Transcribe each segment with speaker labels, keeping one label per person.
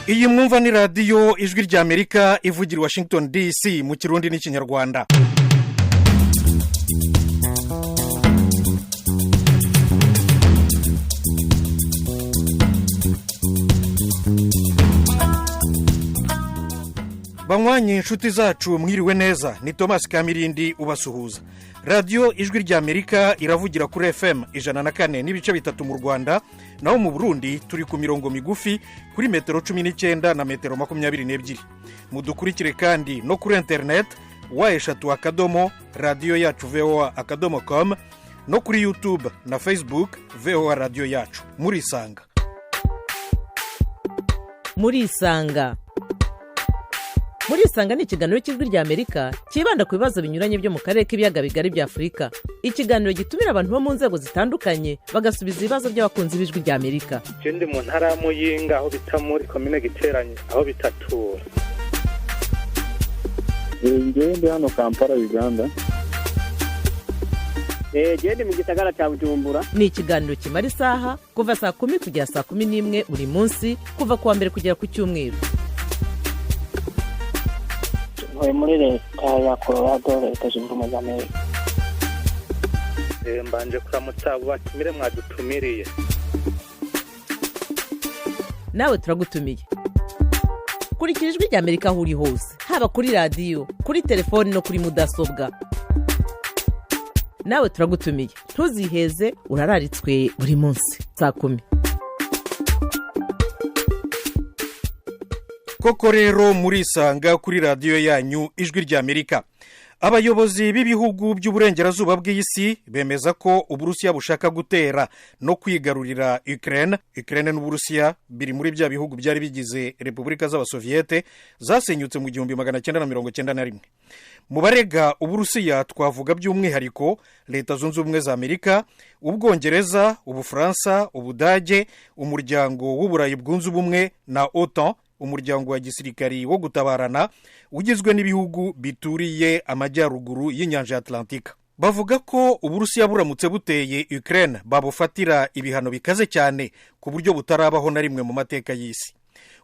Speaker 1: Iyi mwumva ni Radiyo Ijwi ry'Amerika ivugira Washington DC mu Kirundi n'Ikinyarwanda. Banywanyi, inshuti zacu, mwiriwe neza. Ni Thomas Kamirindi ubasuhuza. Radiyo Ijwi ry'Amerika iravugira kuri FM 104.3 mu Rwanda, naho mu Burundi turi ku mirongo migufi kuri metero 19 na metero 22. Mudukurikire kandi no kuri interineti, www.radiyoyacuvoa.com, no kuri YouTube na Facebook, VOA Radiyo Yacu. Murisanga.
Speaker 2: Murisanga. Murisanga ni ikiganiro cy'Ijwi ry'Amerika cyibanda ku bibazo binyuranye byo mu karere k'Ibiyaga Bigari bya Afurika. Ikiganiro gitumira abantu bo mu nzego zitandukanye, bagasubiza ibibazo by'abakunzi b'Ijwi ry'Amerika.
Speaker 3: Je ndi mu ntara ya Muyinga, aho bita muri komine Giteranye, aho bitatura.
Speaker 4: Ngewe ndi hano Kampala, Uganda.
Speaker 5: Genda mu gisagara cya Bujumbura.
Speaker 2: Ni ikiganiro kimara isaha, kuva saa 10 kugera saa 11 buri munsi, kuva ku wa mbere kugera ku cyumweru.
Speaker 6: Ntuye muri Leta ya Colorado, Leta Zunze Ubumwe za Amerika.
Speaker 3: Mbanje kuramutsa abo batumire mwadutumiriye.
Speaker 2: Nawe turagutumiye. Kurikira Ijwi ry'Amerika aho uri hose, haba kuri radiyo, kuri telefoni no kuri mudasobwa. Nawe turagutumiye, ntuziheze, urararitswe buri munsi saa 10.
Speaker 1: Koko rero, murisanga kuri radiyo yanyu Ijwi ry'Amerika. Abayobozi b'ibihugu by'uburengerazuba bw'isi bemeza ko Uburusiya bushaka gutera no kwigarurira Ukraine. Ukraine n'Uburusiya biri muri bya bihugu byari bigize repubulika z'Abasoviyete zasenyutse mu 1991. Mu barega Uburusiya twavuga by'umwihariko Leta Zunze Ubumwe za Amerika, Ubwongereza, Ubufaransa, Ubudage, Umuryango w'Uburayi Bwunze Ubumwe na OTAN, umuryango wa gisirikari wo gutabarana ugizwe n'ibihugu bituriye amajyaruguru y'inyanja ya Atlantika. Bavuga ko Uburusiya buramutse buteye Ukraine babufatira ibihano bikaze cyane ku buryo butarabaho na rimwe mu mateka y'isi.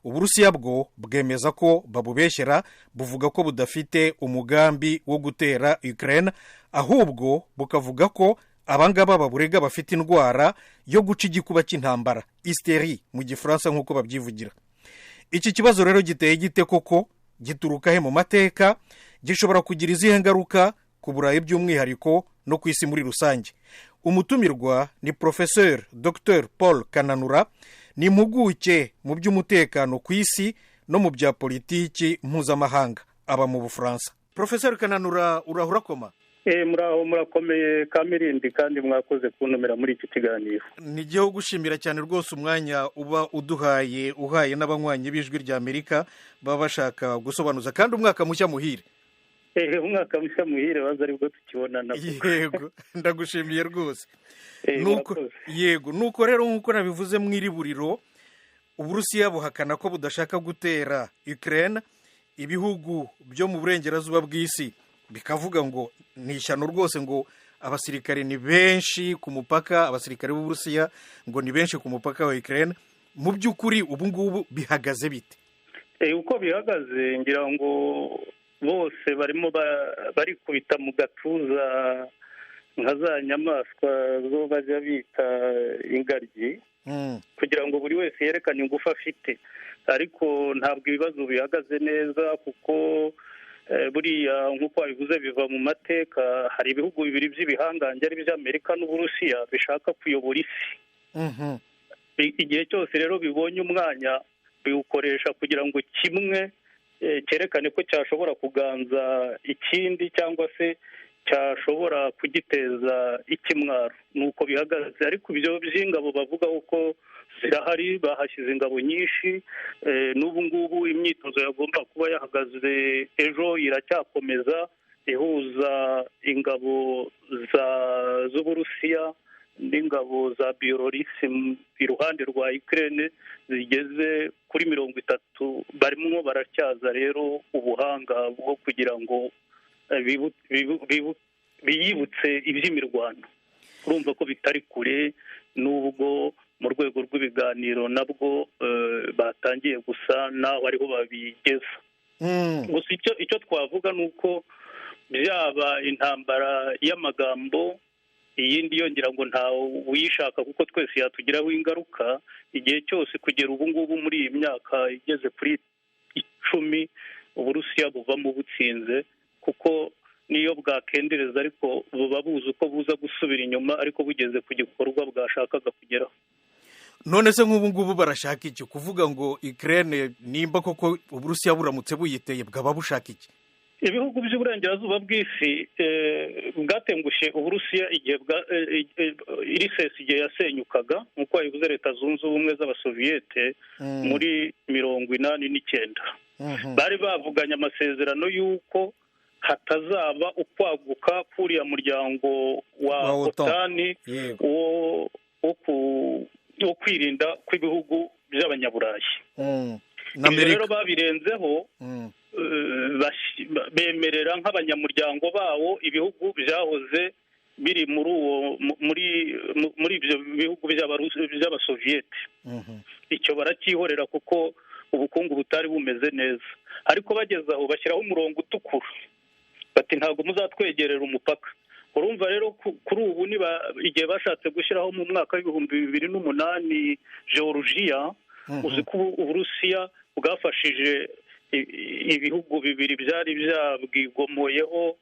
Speaker 1: Uburusiya bwo bwemeza ko babubeshyera, buvuga ko budafite umugambi wo gutera Ukraine, ahubwo bukavuga ko abangaba baburega bafite indwara yo guca igikuba cy'intambara, hystérie mu Gifaransa, nk'uko babyivugira. Iki kibazo rero giteye gite koko? Gituruka he mu mateka? Gishobora kugira izihe ngaruka ku Burayi by'umwihariko no ku isi muri rusange? Umutumirwa ni Porofeseri Dr Paul Kananura, ni impuguke mu by'umutekano ku isi no mu bya politiki mpuzamahanga, aba mu Bufaransa. Porofeseri Kananura, urahura koma?
Speaker 3: Muraho, murakomeye Kamirindi, kandi mwakoze kuntumira muri iki kiganiro.
Speaker 1: Ni igihe gushimira cyane rwose umwanya uba uduhaye, uhaye n'abanywanyi b'Ijwi ry'Amerika baba bashaka gusobanuza. Kandi umwaka mushya muhire.
Speaker 3: Umwaka mushya muhire, baza aribwo tukibonana.
Speaker 1: Yego, ndagushimiye rwose. Yego, nuko rero, nk'uko nabivuze mu iri buriro, Uburusiya buhakana ko budashaka gutera Ukraine, ibihugu byo mu burengerazuba bw'isi bikavuga ngo ni ishyano rwose, ngo abasirikare ni benshi ku mupaka, abasirikare b'Uburusiya ngo ni benshi ku mupaka wa Ukraine. Mu by'ukuri ubu ngubu bihagaze bite?
Speaker 3: Uko bihagaze, ngira ngo bose barimo barikubita mu gatuza nka za nyamaswa zo bajya bita ingaryi, kugira ngo buri wese yerekane ingufu afite. Ariko ntabwo ibibazo bihagaze neza, kuko buriya nk'uko wabivuze biva mu mateka. Hari ibihugu bibiri by'ibihangange, ari iby'Amerika n'Uburusiya, bishaka kuyobora isi. Igihe cyose rero bibonye umwanya biwukoresha kugira ngo kimwe cyerekane ko cyashobora kuganza ikindi, cyangwa se cyashobora kugiteza ikimwaro. Ni uko bihagaze. Ariko ibyo by'ingabo bavuga uko zirahari, bahashyize ingabo nyinshi. N'ubu ngubu imyitozo yagomba kuba yahagaze ejo iracyakomeza, ihuza ingabo z'Uburusiya n'ingabo za Bielorussi iruhande rwa Ukraine zigeze kuri 30. Barimo baracyaza rero ubuhanga bwo kugira ngo biyibutse iby'imirwano. Urumva ko bitari kure, nubwo mu rwego rw'ibiganiro nabwo batangiye gusa naho ariho babigeza. Gusa icyo twavuga ni uko byaba intambara y'amagambo, iyindi yongera ngo nta uyishaka kuko twese yatugiraho ingaruka igihe cyose. Kugera ubu ngubu muri iyi myaka igeze kuri 10, Uburusiya buvamo butsinze, kuko niyo bwakendereza ariko buba buzi uko buza gusubira inyuma, ariko bugeze ku gikorwa bwashakaga kugeraho.
Speaker 1: None se nk'ubu ngubu barashaka iki? Kuvuga ngo Ukraine nimba koko Uburusiya buramutse buyiteye bwaba bushaka iki?
Speaker 3: Ibihugu by'uburengerazuba bw'isi bwatengushye Uburusiya igihe URSS igihe yasenyukaga, nk'uko wabivuze, Leta Zunze Ubumwe z'Abasoviyete muri 89. Bari bavuganye amasezerano y'uko hatazaba ukwaguka k'uriya muryango wa OTAN wo kwirinda kw'ibihugu by'Abanyaburayi. Ibyo rero babirenzeho, bemerera nk'abanyamuryango bawo ibihugu byahoze biri muri uwo muri ibyo bihugu by'Abasoviyete. Icyo baracyihorera kuko ubukungu butari bumeze neza, ariko bageze aho bashyiraho umurongo utukura, bati ntabwo muzatwegerera umupaka. Urumva rero kuri ubu niba igihe bashatse gushyiraho mu mwaka w'2008 Georgia, uzi ko Uburusiya bwafashije ibihugu bibiri byari byabwigomoyeho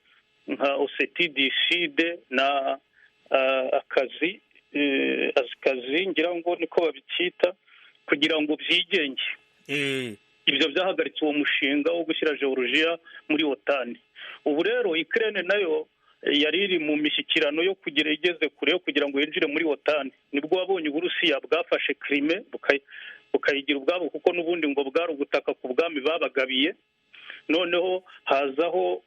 Speaker 3: nka Ossetie du Sud na akazi akazi ngira ngo niko babicyita, kugira ngo byigenge. Ibyo byahagaritse uwo mushinga wo gushyira Georgia muri OTAN. Ubu rero Ukraine nayo yari iri mu mishyikirano yo kugira igeze kure yo kugira ngo yinjire muri OTAN, nibwo wabonye Uburusiya bwafashe Crimea bukayigira ubwabo, kuko n'ubundi ngo bwari ubutaka ku bwami babagabiye. Noneho hazaho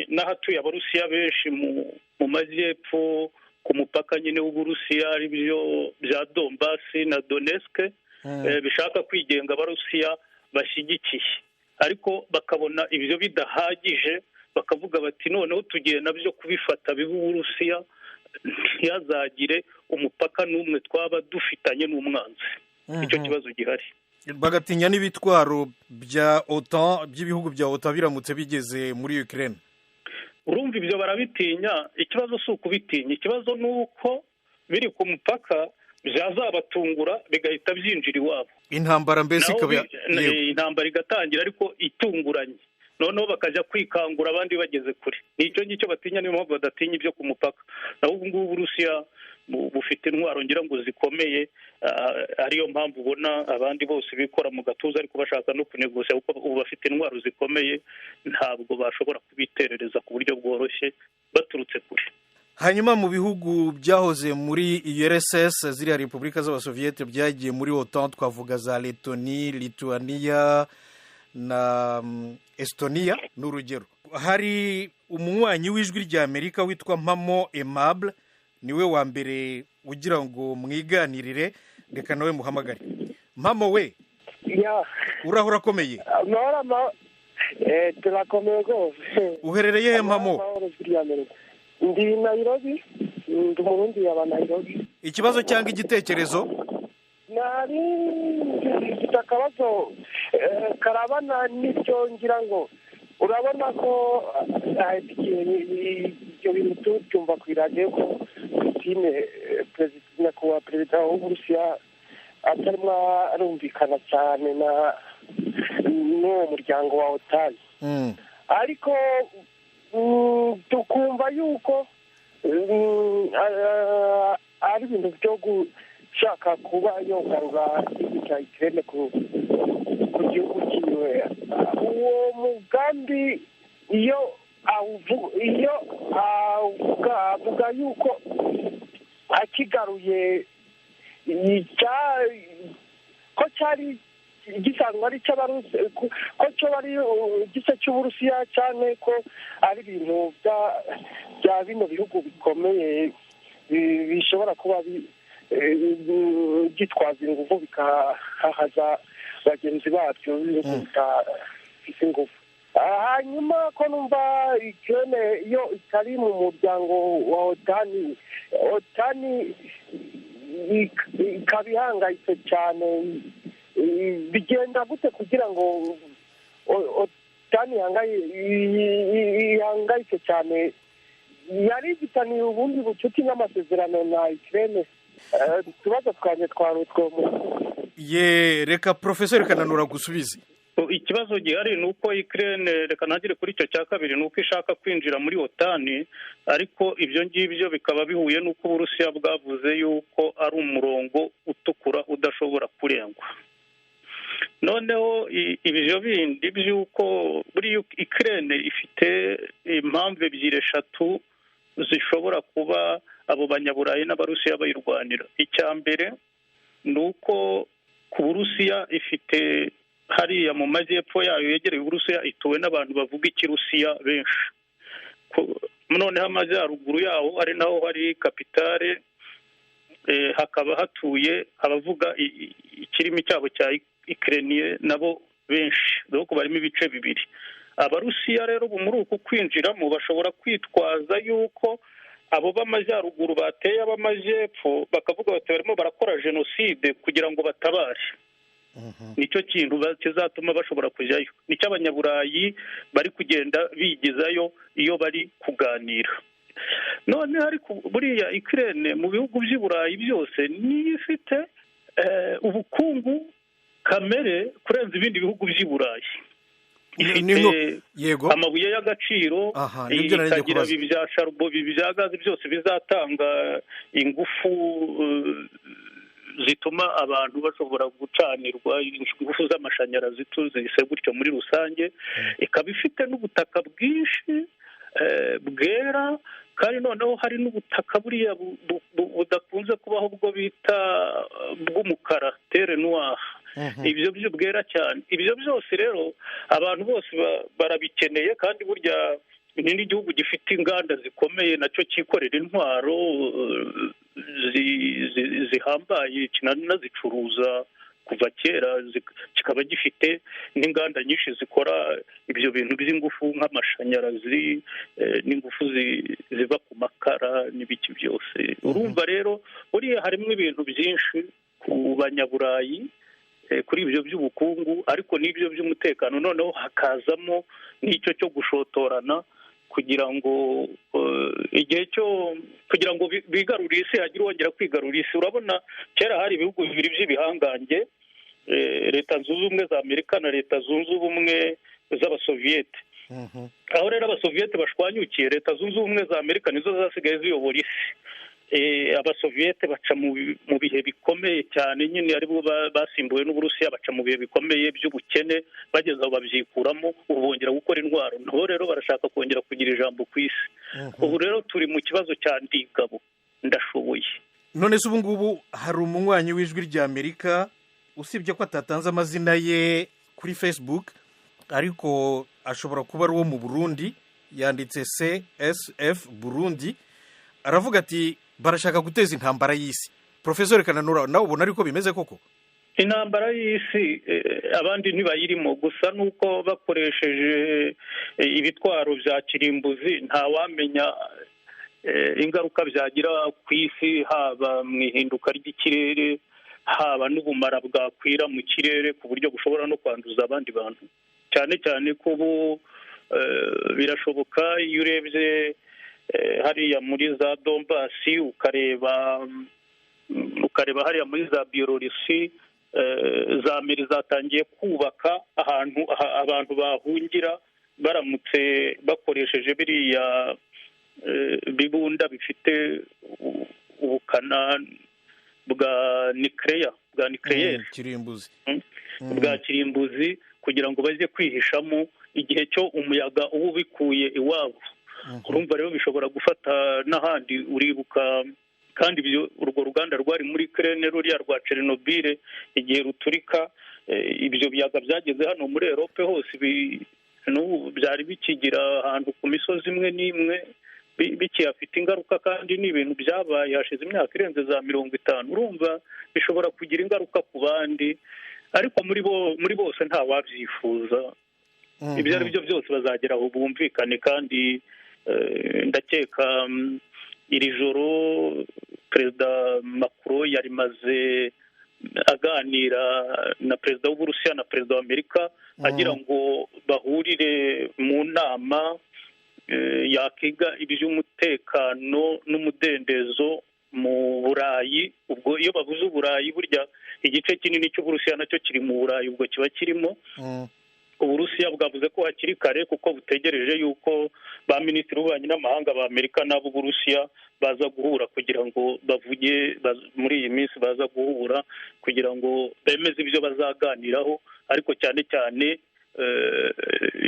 Speaker 3: n'ahatuye Abarusiya benshi mu majyepfo ku mupaka nyine w'Uburusiya, ari byo bya Donbass na Donetsk, bishaka kwigenga, Abarusiya bashyigikiye, ariko bakabona ibyo bidahagije, bakavuga bati noneho tugiye nabyo kubifata biba Uburusiya, ntihazagire umupaka n'umwe twaba dufitanye n'umwanzi. Icyo kibazo gihari.
Speaker 1: Bagatinya n'ibitwaro bya OTAN, by'ibihugu bya OTAN, biramutse bigeze muri Ukraine.
Speaker 3: Urumva ibyo barabitinya. Ikibazo si ukubitinya, ikibazo ni uko biri ku mupaka byazabatungura bigahita byinjira iwabo.
Speaker 1: Intambara mbese ikaba
Speaker 3: intambara igatangira ariko itunguranye, noneho bakajya kwikangura abandi bageze kure. Ni icyo ngicyo batinya, niyo mpamvu badatinya ibyo ku mupaka. Naho ubu ngubu Uburusiya bufite intwaro ngira ngo zikomeye, ariyo mpamvu ubona abandi bose bikora mu gatuza ariko bashaka no kunegosya, kuko ubu bafite intwaro zikomeye, ntabwo bashobora kubiterereza ku buryo bworoshye baturutse kure.
Speaker 1: Hanyuma mu bihugu byahoze muri URSS, ziriya repubulika z'Abasoviyete, byagiye muri OTAN, twavuga za Letoni, Lituania na Estonia ni urugero. Hari umunywanyi w'Ijwi rya Amerika witwa Mpamo Aimable, niwe wa mbere ugira ngo mwiganirire, reka nawe muhamagare. Mpamo we, uraho urakomeye?
Speaker 7: Turakomeye rwose.
Speaker 1: Uherereye he, Mpamo?
Speaker 7: Ndi Nairobi, ndi Umurundi yaba Nairobi.
Speaker 1: Ikibazo cyangwa igitekerezo?
Speaker 7: Nari mfite akabazo karabana n'ibyo ngira ngo urabona ko ibyo bintu tubyumva ku iradiyo ko Putin, nyakubahwa perezida w'Uburusiya, atarimo arumvikana cyane na n'uwo muryango wa OTAN, ariko tukumva yuko ari ibintu byo gushaka kuba yogarura igihugu cya Ukraine ku gihugu cyiwe. Uwo mugambi iyo avuga yuko akigaruye ko cyari gisanzwe ari ko cyo ari igice cy'Uburusiya, cyane ko ari ibintu bya bino bihugu bikomeye bishobora kuba byitwaza ingufu bikahahaza bagenzi babyo b'ibihugu bidafite ingufu. Hanyuma ko numva Ukraine iyo itari mu muryango wa OTAN, OTAN ikaba ihangayitse cyane. Bigenda gute kugira ngo OTAN ihangayitse cyane? Yari ifitaniye ubundi bucuti n'amasezerano na Ukraine. Utubazo twanjye twari utwo.
Speaker 1: Ye, reka Professor Kananura gusubize.
Speaker 3: Ikibazo gihari ni uko Ukraine, reka ntangire kuri icyo cya kabiri, ni uko ishaka kwinjira muri OTAN, ariko ibyo ngibyo bikaba bihuye n'uko Uburusiya bwavuze yuko ari umurongo utukura udashobora kurengwa. Noneho ibyo bindi by'uko buri Ukraine ifite impamvu ebyiri eshatu zishobora kuba abo banyaburayi n'Abarusiya bayirwanira. Icya mbere ni uko ku Burusiya ifite hariya mu majyepfo yayo yegereye Uburusiya ituwe n'abantu bavuga Ikirusiya benshi. Noneho amajyaruguru yaho ari naho hari kapitale, hakaba hatuye abavuga ikirimi cyabo cya Ukraine nabo benshi, dore ko barimo ibice bibiri. Abarusiya rero muri uku kwinjiramo bashobora kwitwaza yuko abo b'amajyaruguru bateye ab'amajyepfo, bakavuga bati barimo barakora jenoside kugira ngo batabare. Nicyo kintu kizatuma bashobora kujyayo, nicyo abanyaburayi bari kugenda bigezayo iyo bari kuganira. None ariko buriya Ukraine mu bihugu by'i Burayi byose niyo ifite ubukungu kamere kurenza ibindi bihugu by'i Burayi. Ifite amabuye y'agaciro, ikagira bya sharubo, bya gazi, byose bizatanga ingufu zituma abantu bashobora gucanirwa, ingufu z'amashanyarazi tuzise gutyo muri rusange. Ikaba ifite n'ubutaka bwinshi bwera, kandi noneho hari n'ubutaka buriya budakunze kubaho bwo bita bw'umukara, terre noire. Ibyo byo bwera cyane. Ibyo byose rero abantu bose barabikeneye, kandi burya ni n'igihugu gifite inganda zikomeye nacyo cyikorera intwaro zihambaye, kinanazicuruza kuva kera, kikaba gifite n'inganda nyinshi zikora ibyo bintu by'ingufu nk'amashanyarazi n'ingufu ziva ku makara n'ibiki byose. Urumva rero buriya harimo ibintu byinshi ku banyaburayi kuri ibyo by'ubukungu, ariko n'ibyo by'umutekano. Noneho hakazamo n'icyo cyo gushotorana kugira ngo igihe cyo kugira ngo bigarurire isi, hagire uwongera kwigarurira isi. Urabona kera hari ibihugu bibiri by'ibihangange, Leta Zunze Ubumwe za Amerika na Leta Zunze Ubumwe z'Abasoviyete. Aho rero Abasoviyete bashwanyukiye, Leta Zunze Ubumwe za Amerika nizo zasigaye ziyobora isi. Abasoviyete baca mu bihe bikomeye cyane nyine, aribo basimbuwe n'Uburusiya, baca mu bihe bikomeye by'ubukene, bageze aho babyikuramo, ubu bongera gukora intwaro. Nabo rero barashaka kongera kugira ijambo ku isi. Ubu rero turi mu kibazo cya ndigabo ndashoboye.
Speaker 1: None se ubu ngubu hari umunywanyi w'Ijwi rya Amerika, usibye ko atatanze amazina ye kuri Facebook, ariko ashobora kuba ari uwo mu Burundi, yanditse CSF Burundi, aravuga ati barashaka guteza intambara y'isi. Professor Kananura, nawe ubona ariko bimeze koko?
Speaker 3: Intambara y'isi abandi ntibayirimo, gusa nuko bakoresheje ibitwaro bya kirimbuzi ntawamenya ingaruka byagira ku isi, haba mu ihinduka ry'ikirere, haba n'ubumara bwakwira mu kirere ku buryo bushobora no kwanduza abandi bantu. Cyane cyane ko ubu birashoboka, iyo urebye hariya muri za Donbasi, ukareba hariya muri za Bielorussi, za meri zatangiye kubaka ahantu abantu bahungira baramutse bakoresheje biriya bibunda bifite ubukana bwa nuclear, bwa nucleaire
Speaker 1: kirimbuzi,
Speaker 3: bwa kirimbuzi, kugira ngo bajye kwihishamo igihe cyo umuyaga uba ubikuye iwabo. Urumva rero bishobora gufata n'ahandi. Uribuka kandi urwo ruganda rwari muri Ukraine, ruriya rwa Chernobyl, igihe ruturika ibyo biyaga byageze hano muri Europe hose, n'ubu byari bikigira ahantu ku misozi imwe n'imwe bikiyafite ingaruka, kandi ni ibintu byabaye hashize imyaka irenze za 50. Urumva bishobora kugira ingaruka ku bandi, ariko muri bose nta wabyifuza. Ibyo ari byo byose bazagera aho bumvikane, kandi ndakeka iri joro Perezida Macron yarimaze aganira na perezida w'Uburusiya na perezida wa Amerika, agira ngo bahurire mu nama yakiga iby'umutekano n'umudendezo mu Burayi. Ubwo iyo bavuze Uburayi, burya igice kinini cy'Uburusiya nacyo kiri mu Burayi, ubwo kiba kirimo. Uburusiya bwavuze ko hakiri kare, kuko butegereje yuko ba minisitiri b'ububanyi n'amahanga ba Amerika n'ab'Uburusiya baza guhura kugira ngo bavuge muri iyi minsi, baza guhura kugira ngo bemeze ibyo bazaganiraho. Ariko cyane cyane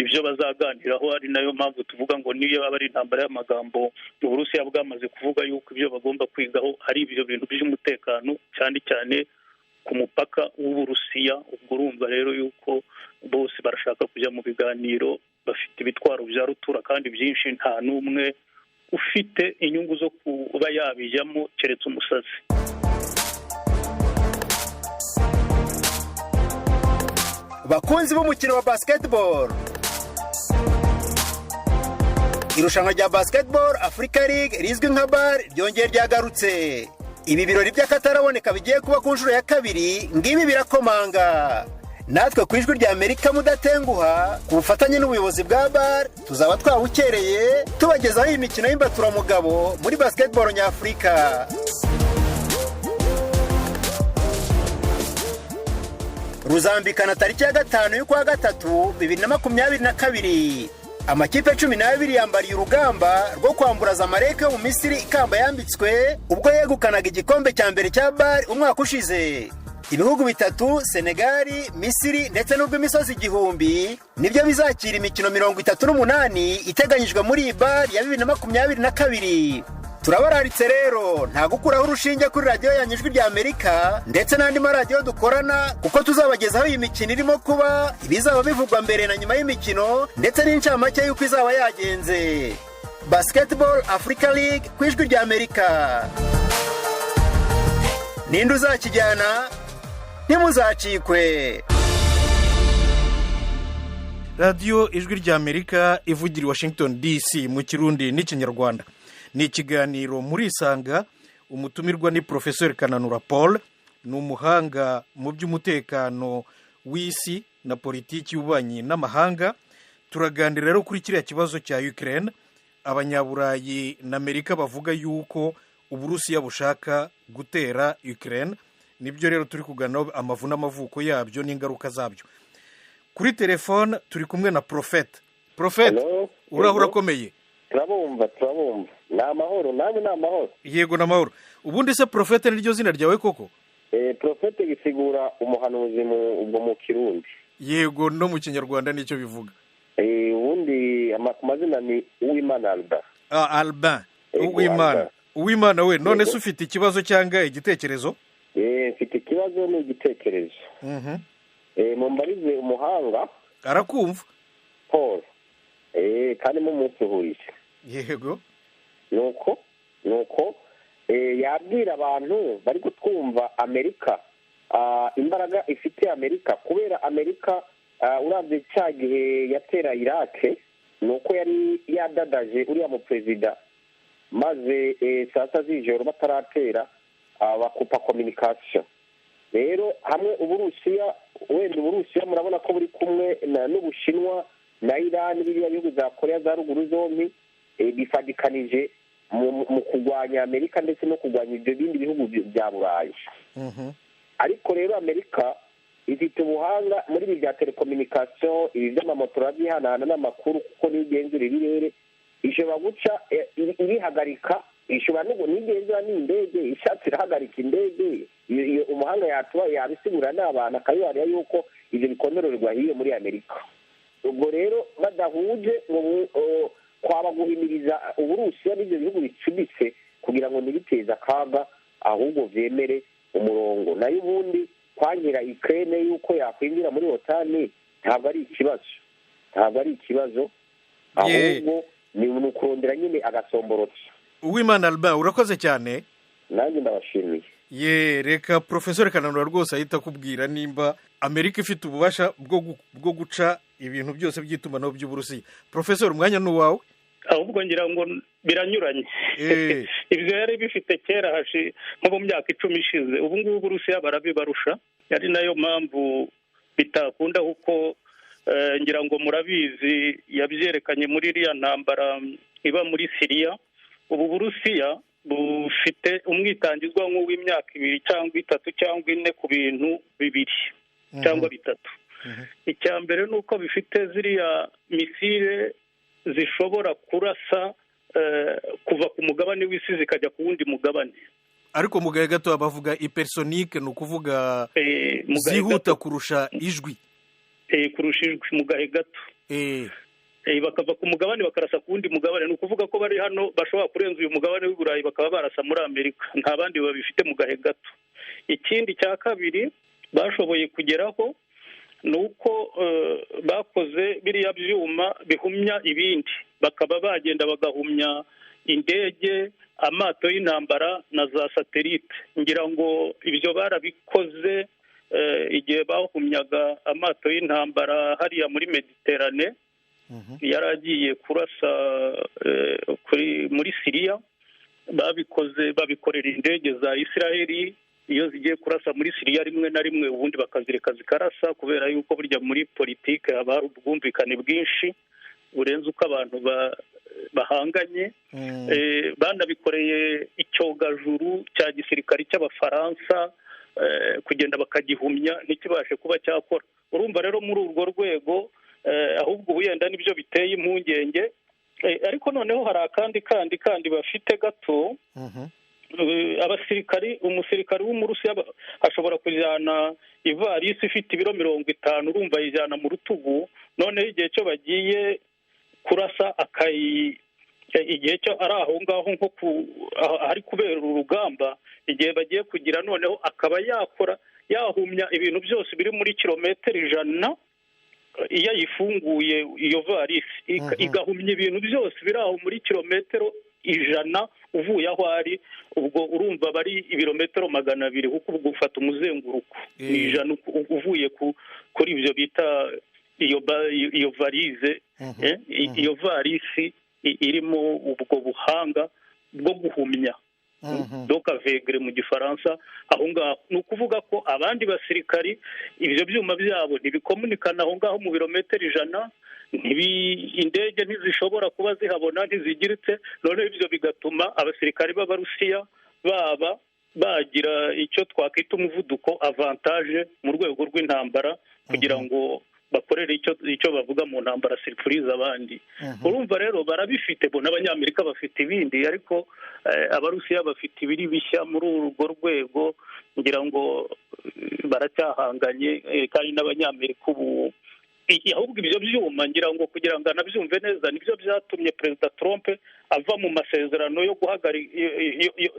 Speaker 3: ibyo bazaganiraho, ari nayo mpamvu tuvuga ngo niyo aba ari intambara y'amagambo, Uburusiya bwamaze kuvuga yuko ibyo bagomba kwigaho ari ibyo bintu by'umutekano, cyane cyane ku mupaka w'Uburusiya. Ubwo urumva rero yuko bose barashaka kujya mu biganiro, bafite ibitwaro bya rutura kandi byinshi, nta n'umwe ufite inyungu zo kuba yabijyamo keretse umusazi.
Speaker 8: Bakunzi b'umukino wa basketball, irushanwa rya Basketball Africa League rizwi nka BAL ryongeye ryagarutse. Ibi birori by'akataraboneka bigiye kuba ku nshuro ya kabiri, ngibi birakomanga. Natwe ku Ijwi rya Amerika, mudatenguha, ku bufatanye n'ubuyobozi bwa BAL, tuzaba twawukereye tubagezaho iyi mikino y'imbaturamugabo muri basketball nyafurika. Ruzambikana tariki ya 5 y'ukwa 3 2022. Amakipe 12 yambariye urugamba rwo kwambura Zamalek yo mu Misiri ikamba yambitswe ubwo yegukanaga igikombe cya mbere cya BAL umwaka ushize. Ibihugu bitatu, Senegali, Misiri ndetse n'urw'imisozi igihumbi, nibyo bizakira imikino 38 iteganyijwe muri iyi BAL ya 2022. Turabararitse rero, nta gukuraho urushinge kuri radiyo yanyu Ijwi rya Amerika ndetse n'andi maradiyo dukorana, kuko tuzabagezaho iyi mikino irimo kuba, ibizaba bivugwa mbere na nyuma y'imikino, ndetse n'incamake y'uko izaba yagenze. Basketball Africa League ku Ijwi rya Amerika, ninde uzakijyana? Ntimuzacikwe.
Speaker 1: Radiyo Ijwi rya Amerika ivugira i Washington DC mu Kirundi n'Ikinyarwanda. Ni ikiganiro Murisanga. Umutumirwa ni Porofeseri Kananura Paul, ni umuhanga mu by'umutekano w'isi na politiki y'ububanyi n'amahanga. Turaganira rero kuri kiriya kibazo cya Ukraine, Abanyaburayi na Amerika bavuga yuko Uburusiya bushaka gutera Ukraine. Nibyo rero turi kuganiraho, amavu n'amavuko yabyo n'ingaruka zabyo. Kuri telefone turi kumwe na Porofete. Porofete, uraho, urakomeye?
Speaker 9: Turabumva, turabumva, ni amahoro. Nanjye ni amahoro.
Speaker 1: Yego, ni amahoro. Ubundi se Porofete niryo zina ryawe koko?
Speaker 9: Porofete gisigura umuhanuzi ubwo mu Kirundi.
Speaker 1: Yego, no mu Kinyarwanda nicyo bivuga.
Speaker 9: Ubundi ku mazina ni Uwimana Albin.
Speaker 1: Albin Uwimana. Uwimana we, none se ufite ikibazo cyangwa igitekerezo?
Speaker 9: Mfite ikibazo n'igitekerezo. Mumbarize umuhanga.
Speaker 1: Arakumva.
Speaker 9: Paul, kandi mumusuhurije.
Speaker 1: Yego.
Speaker 9: Nuko yabwira abantu bari kutwumva Amerika imbaraga ifite Amerika, kubera Amerika urabye cya gihe yatera Irake, nuko yari yadadaje uriya mu perezida, maze saa sita z'ijoro bataratera bakupa communication. Rero hamwe Uburusiya, wenda Uburusiya murabona ko buri kumwe n'Ubushinwa na Irani, biriya bihugu za Korea za Ruguru zombi bifadikanije mu kurwanya Amerika ndetse no kurwanya ibyo bindi bihugu bya Burayi. Ariko rero Amerika ifite ubuhanga muri ibi bya telecommunication, ibi by'amamoto urabyihanahana n'amakuru, kuko niyo igenzura ibirere ishobora guca irihagarika, ishobora n'igenzura n'indege, ishatse irahagarika indege. Umuhanga yatuba yabisigura n'abantu akabibarira yuko ibyo bikomererwa hiyo muri Amerika. Ubwo rero badahuje ngo kwaba guhimiriza Uburusiya n'ibyo bihugu bicuditse kugira ngo ntibiteze akaga, ahubwo byemere umurongo. Nayo ubundi kwangira Ukraine yuko yakwinjira muri OTAN ntabwo ari ikibazo, ntabwo ari ikibazo, ahubwo ni ukurondera nyine agasomborotso.
Speaker 1: Uwimana Albin, urakoze cyane.
Speaker 9: Nanjye ndabashimiye.
Speaker 1: Ye, reka Porofesori Kananura rwose ahita akubwira nimba Amerika ifite ububasha bwo guca ibintu byose by'itumanaho by'Uburusiya. Porofesori, umwanya ni uwawe.
Speaker 3: Ahubwo ngira ngo Biranyuranye. Ibyo yari bifite kera nko mu myaka 10 ishize, ubu ngubu Uburusiya barabibarusha. Ari nayo mpamvu bitakunda, kuko ngira ngo murabizi yabyerekanye muri iriya ntambara iba muri Siriya. Ubu Burusiya bufite umwitangizwa nk'uw'imyaka 2 cyangwa 3 cyangwa 4 ku bintu 2 cyangwa 3. Icya mbere ni uko bifite ziriya misile zishobora kurasa kuva ku mugabane w'isi zikajya ku wundi mugabane.
Speaker 1: Ariko mu gahe gato bavuga hypersonique, ni ukuvuga zihuta kurusha ijwi.
Speaker 3: Kurusha ijwi mu gahe gato. Bakava ku mugabane bakarasa ku wundi mugabane. Ni ukuvuga ko bari hano bashobora kurenza uyu mugabane w'i Burayi bakaba barasa muri Amerika, nta bandi babifite mu gahe gato. Ikindi cya kabiri bashoboye kugeraho ni uko bakoze biriya byuma bihumya ibindi, bakaba bagenda bagahumya indege, amato y'intambara na za satelite. Ngira ngo ibyo barabikoze igihe bahumyaga amato y'intambara hariya muri Mediterane, yari agiye kurasa muri Siriya. Babikoze babikorera indege za Israeli iyo zigiye kurasa muri Siriya rimwe na rimwe, ubundi bakazireka zikarasa, kubera yuko burya muri politike haba hari ubwumvikane bwinshi burenze uko abantu bahanganye. Banabikoreye icyogajuru cya gisirikari cy'Abafaransa, kugenda bakagihumya ntikibashe kuba cyakora. Urumva rero muri urwo rwego ahubwo wenda nibyo biteye impungenge. Ariko noneho hari akandi kandi bafite gato. Abasirikari, umusirikari w'Umurusiya ashobora kujyana ivarisi ifite ibiro 50, urumva ayijyana mu rutugu. Noneho igihe cyo bagiye kurasa igihe cyo ari aho ngaho nko ahari kubera urugamba, igihe bagiye kugira noneho akaba yakora yahumya ibintu byose biri muri kilometero 100 iyo ayifunguye iyo varisi igahumya ibintu byose biri aho muri kilometero 100 uvuye aho ari. Ubwo urumva bari ibirometero 200, kuko ubwo ufata umuzenguruko ni 100 uvuye kuri ibyo bita iyo varize. Iyo varisi irimo ubwo buhanga bwo guhumya, donc aveugle mu Gifaransa. Aho ngaho ni ukuvuga ko abandi basirikari ibyo byuma byabo ntibikomunikana aho ngaho mu birometero 100, indege ntizishobora kuba zihabona, ntizigiritse. Noneho ibyo bigatuma abasirikari b'Abarusiya baba bagira icyo twakwita umuvuduko, avantage mu rwego rw'intambara, kugira ngo bakorere icyo bavuga mu ntambara surprise abandi. Urumva rero barabifite bo, n'Abanyamerika bafite ibindi, ariko Abarusiya bafite ibiri bishya muri urwo rwego. Ngira ngo baracyahanganye, kandi n'Abanyamerika ubu ahubwo ibyo byuma ngira ngo kugira ngo anabyumve neza, nibyo byatumye Perezida Trump ava mu masezerano yo guhagarika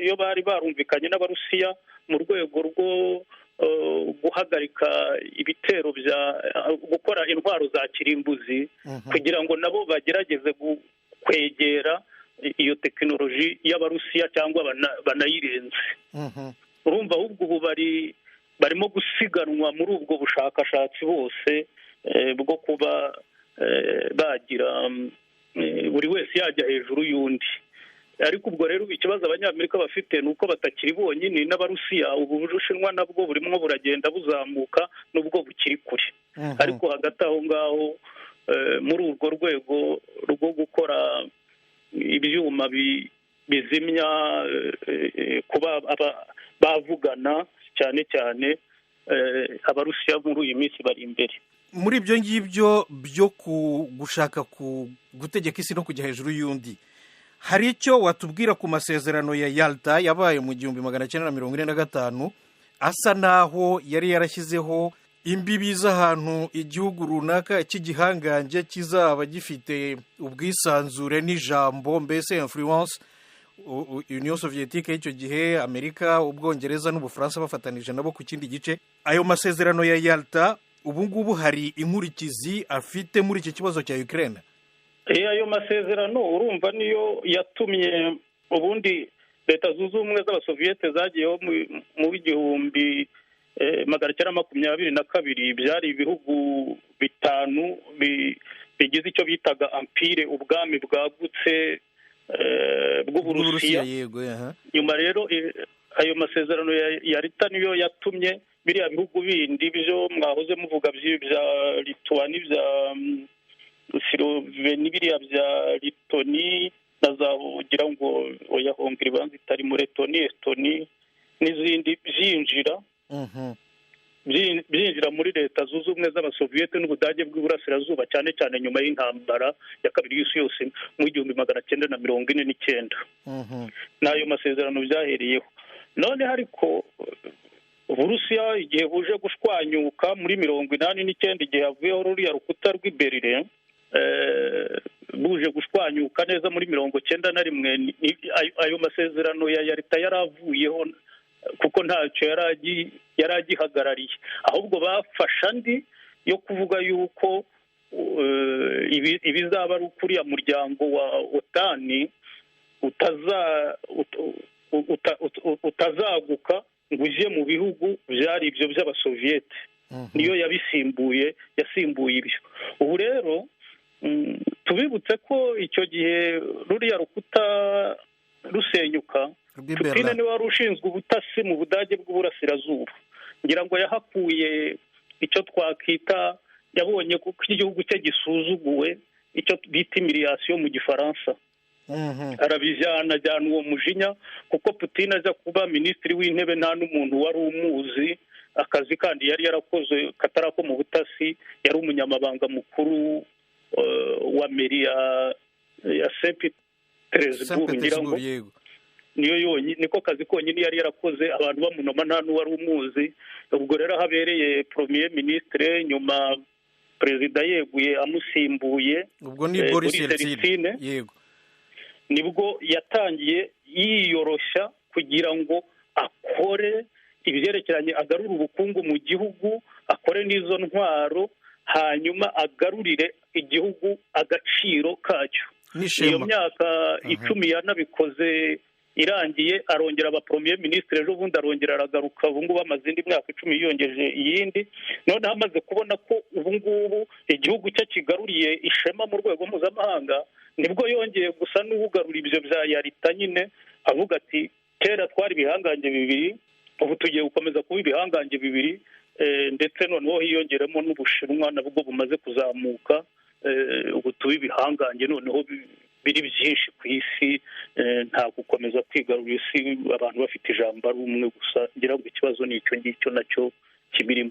Speaker 3: iyo bari barumvikanye n'Abarusiya mu rwego rwo guhagarika ibitero bya gukora intwaro za kirimbuzi, kugira ngo nabo bagerageze kwegera iyo tekinoloji y'Abarusiya cyangwa banayirenze. Urumva ahubwo ubu barimo gusiganwa muri ubwo bushakashatsi bose bwo kuba bagira buri wese yajya hejuru y'undi. Ariko ubwo rero ikibazo Abanyamerika bafite ni uko batakiri bonyine n'Abarusiya. Ubu Bushinwa nabwo burimo buragenda buzamuka nubwo bukiri kure. Ariko hagati aho ngaho muri urwo rwego rwo gukora ibyuma bizimya, kuba bavugana cyane cyane Abarusiya muri iyi minsi bari imbere
Speaker 1: muri ibyo ngibyo byo gushaka gutegeka isi no kujya hejuru y'undi. Hari icyo watubwira ku masezerano ya Yalta yabaye mu 1945, asa naho yari yarashyizeho imbibi z'ahantu igihugu runaka cy'igihangange kizaba gifite ubwisanzure n'ijambo, mbese influence. Union Soviétique y'icyo gihe, Amerika, Ubwongereza n'Ubufaransa bafatanije nabo ku kindi gice. Ayo masezerano ya Yalta ubu ngubu hari inkurikizi afite muri iki kibazo cya Ukraine?
Speaker 3: Ayo masezerano urumva niyo yatumye ubundi Leta Zunze Ubumwe z'Abasoviyete zagiyeho mu 1922. Byari ibihugu 5 bigize icyo bitaga empire, ubwami bwagutse bw'Uburusiya.
Speaker 1: Yego.
Speaker 3: Nyuma rero ayo masezerano ya Yalta niyo yatumye biriya bihugu bindi byo mwahoze muvuga bya Lituani, bya Sloveni, biriya bya Litoni na za, ugira ngo oya, Hongrie ibanza itari muri, Letoni, Estoni n'izindi, byinjira muri Leta Zunze Ubumwe z'Abasoviyete n'Ubudage bw'Iburasirazuba, cyane cyane nyuma y'intambara ya kabiri y'isi yose mu 1949. N'ayo masezerano byahereyeho. Noneho ariko Uburusiya igihe buje gushwanyuka muri 89, igihe havuyeho ruriya rukuta rw'i Berlin, buje gushwanyuka neza muri 91, ayo masezerano ya Yalta yaravuyeho, kuko ntacyo yari agihagarariye. Ahubwo bafashe andi yo kuvuga yuko ibizaba ari ukuriya muryango wa OTAN utazaguka ngo ujye mu bihugu byari ibyo by'Abasoviyete. Niyo yabisimbuye, yasimbuye ibyo. Ubu rero tubibutse ko icyo gihe ruriya rukuta rusenyuka, Putin niwe wari ushinzwe ubutasi mu Budage bw'Uburasirazuba. Ngira ngo yahakuye icyo twakita, yabonye ko igihugu cye gisuzuguwe, icyo bita humiliation mu Gifaransa, arabijyana, ajyana uwo mujinya, kuko Putin ajya kuba minisitiri w'intebe nta n'umuntu wari umuzi. Akazi kandi yari yarakoze katari ako mu butasi, yari umunyamabanga mukuru wa mairie ya Saint Petersburg, ngira ngo niyo yonyine, niko kazi konyine yari yarakoze. Abantu bamunoma, nta n'uwari umuzi. Ubwo rero aho abereye premier ministre, nyuma perezida yeguye amusimbuye,
Speaker 1: Ubwo ni Boris Yeltsin, yego.
Speaker 3: Nibwo yatangiye yiyoroshya kugira ngo akore ibyerekeranye, agarure ubukungu mu gihugu, akore n'izo ntwaro, hanyuma agarurire igihugu agaciro kacyo. Iyo myaka 10 yanabikoze. Irangiye arongera aba premier ministre, ejo bundi arongera aragaruka. Ubu ngubu amaze indi myaka 10, yiyongeje iyindi. Noneho amaze kubona ko ubu ngubu igihugu cye kigaruriye ishema mu rwego mpuzamahanga, nibwo yongeye gusa n'ubugarura ibyo bya Yalta nyine, avuga ati: "Kera twari ibihangange bibiri, ubu tugiye gukomeza kuba ibihangange bibiri, ndetse noneho hiyongeremo n'Ubushinwa nabwo bumaze kuzamuka. Ubu tuba ibihangange noneho biri byinshi ku isi, nta gukomeza kwigarurira isi abantu bafite ijambo ari umwe gusa." Ngira ngo ikibazo ni icyo ngicyo nacyo kibirimo.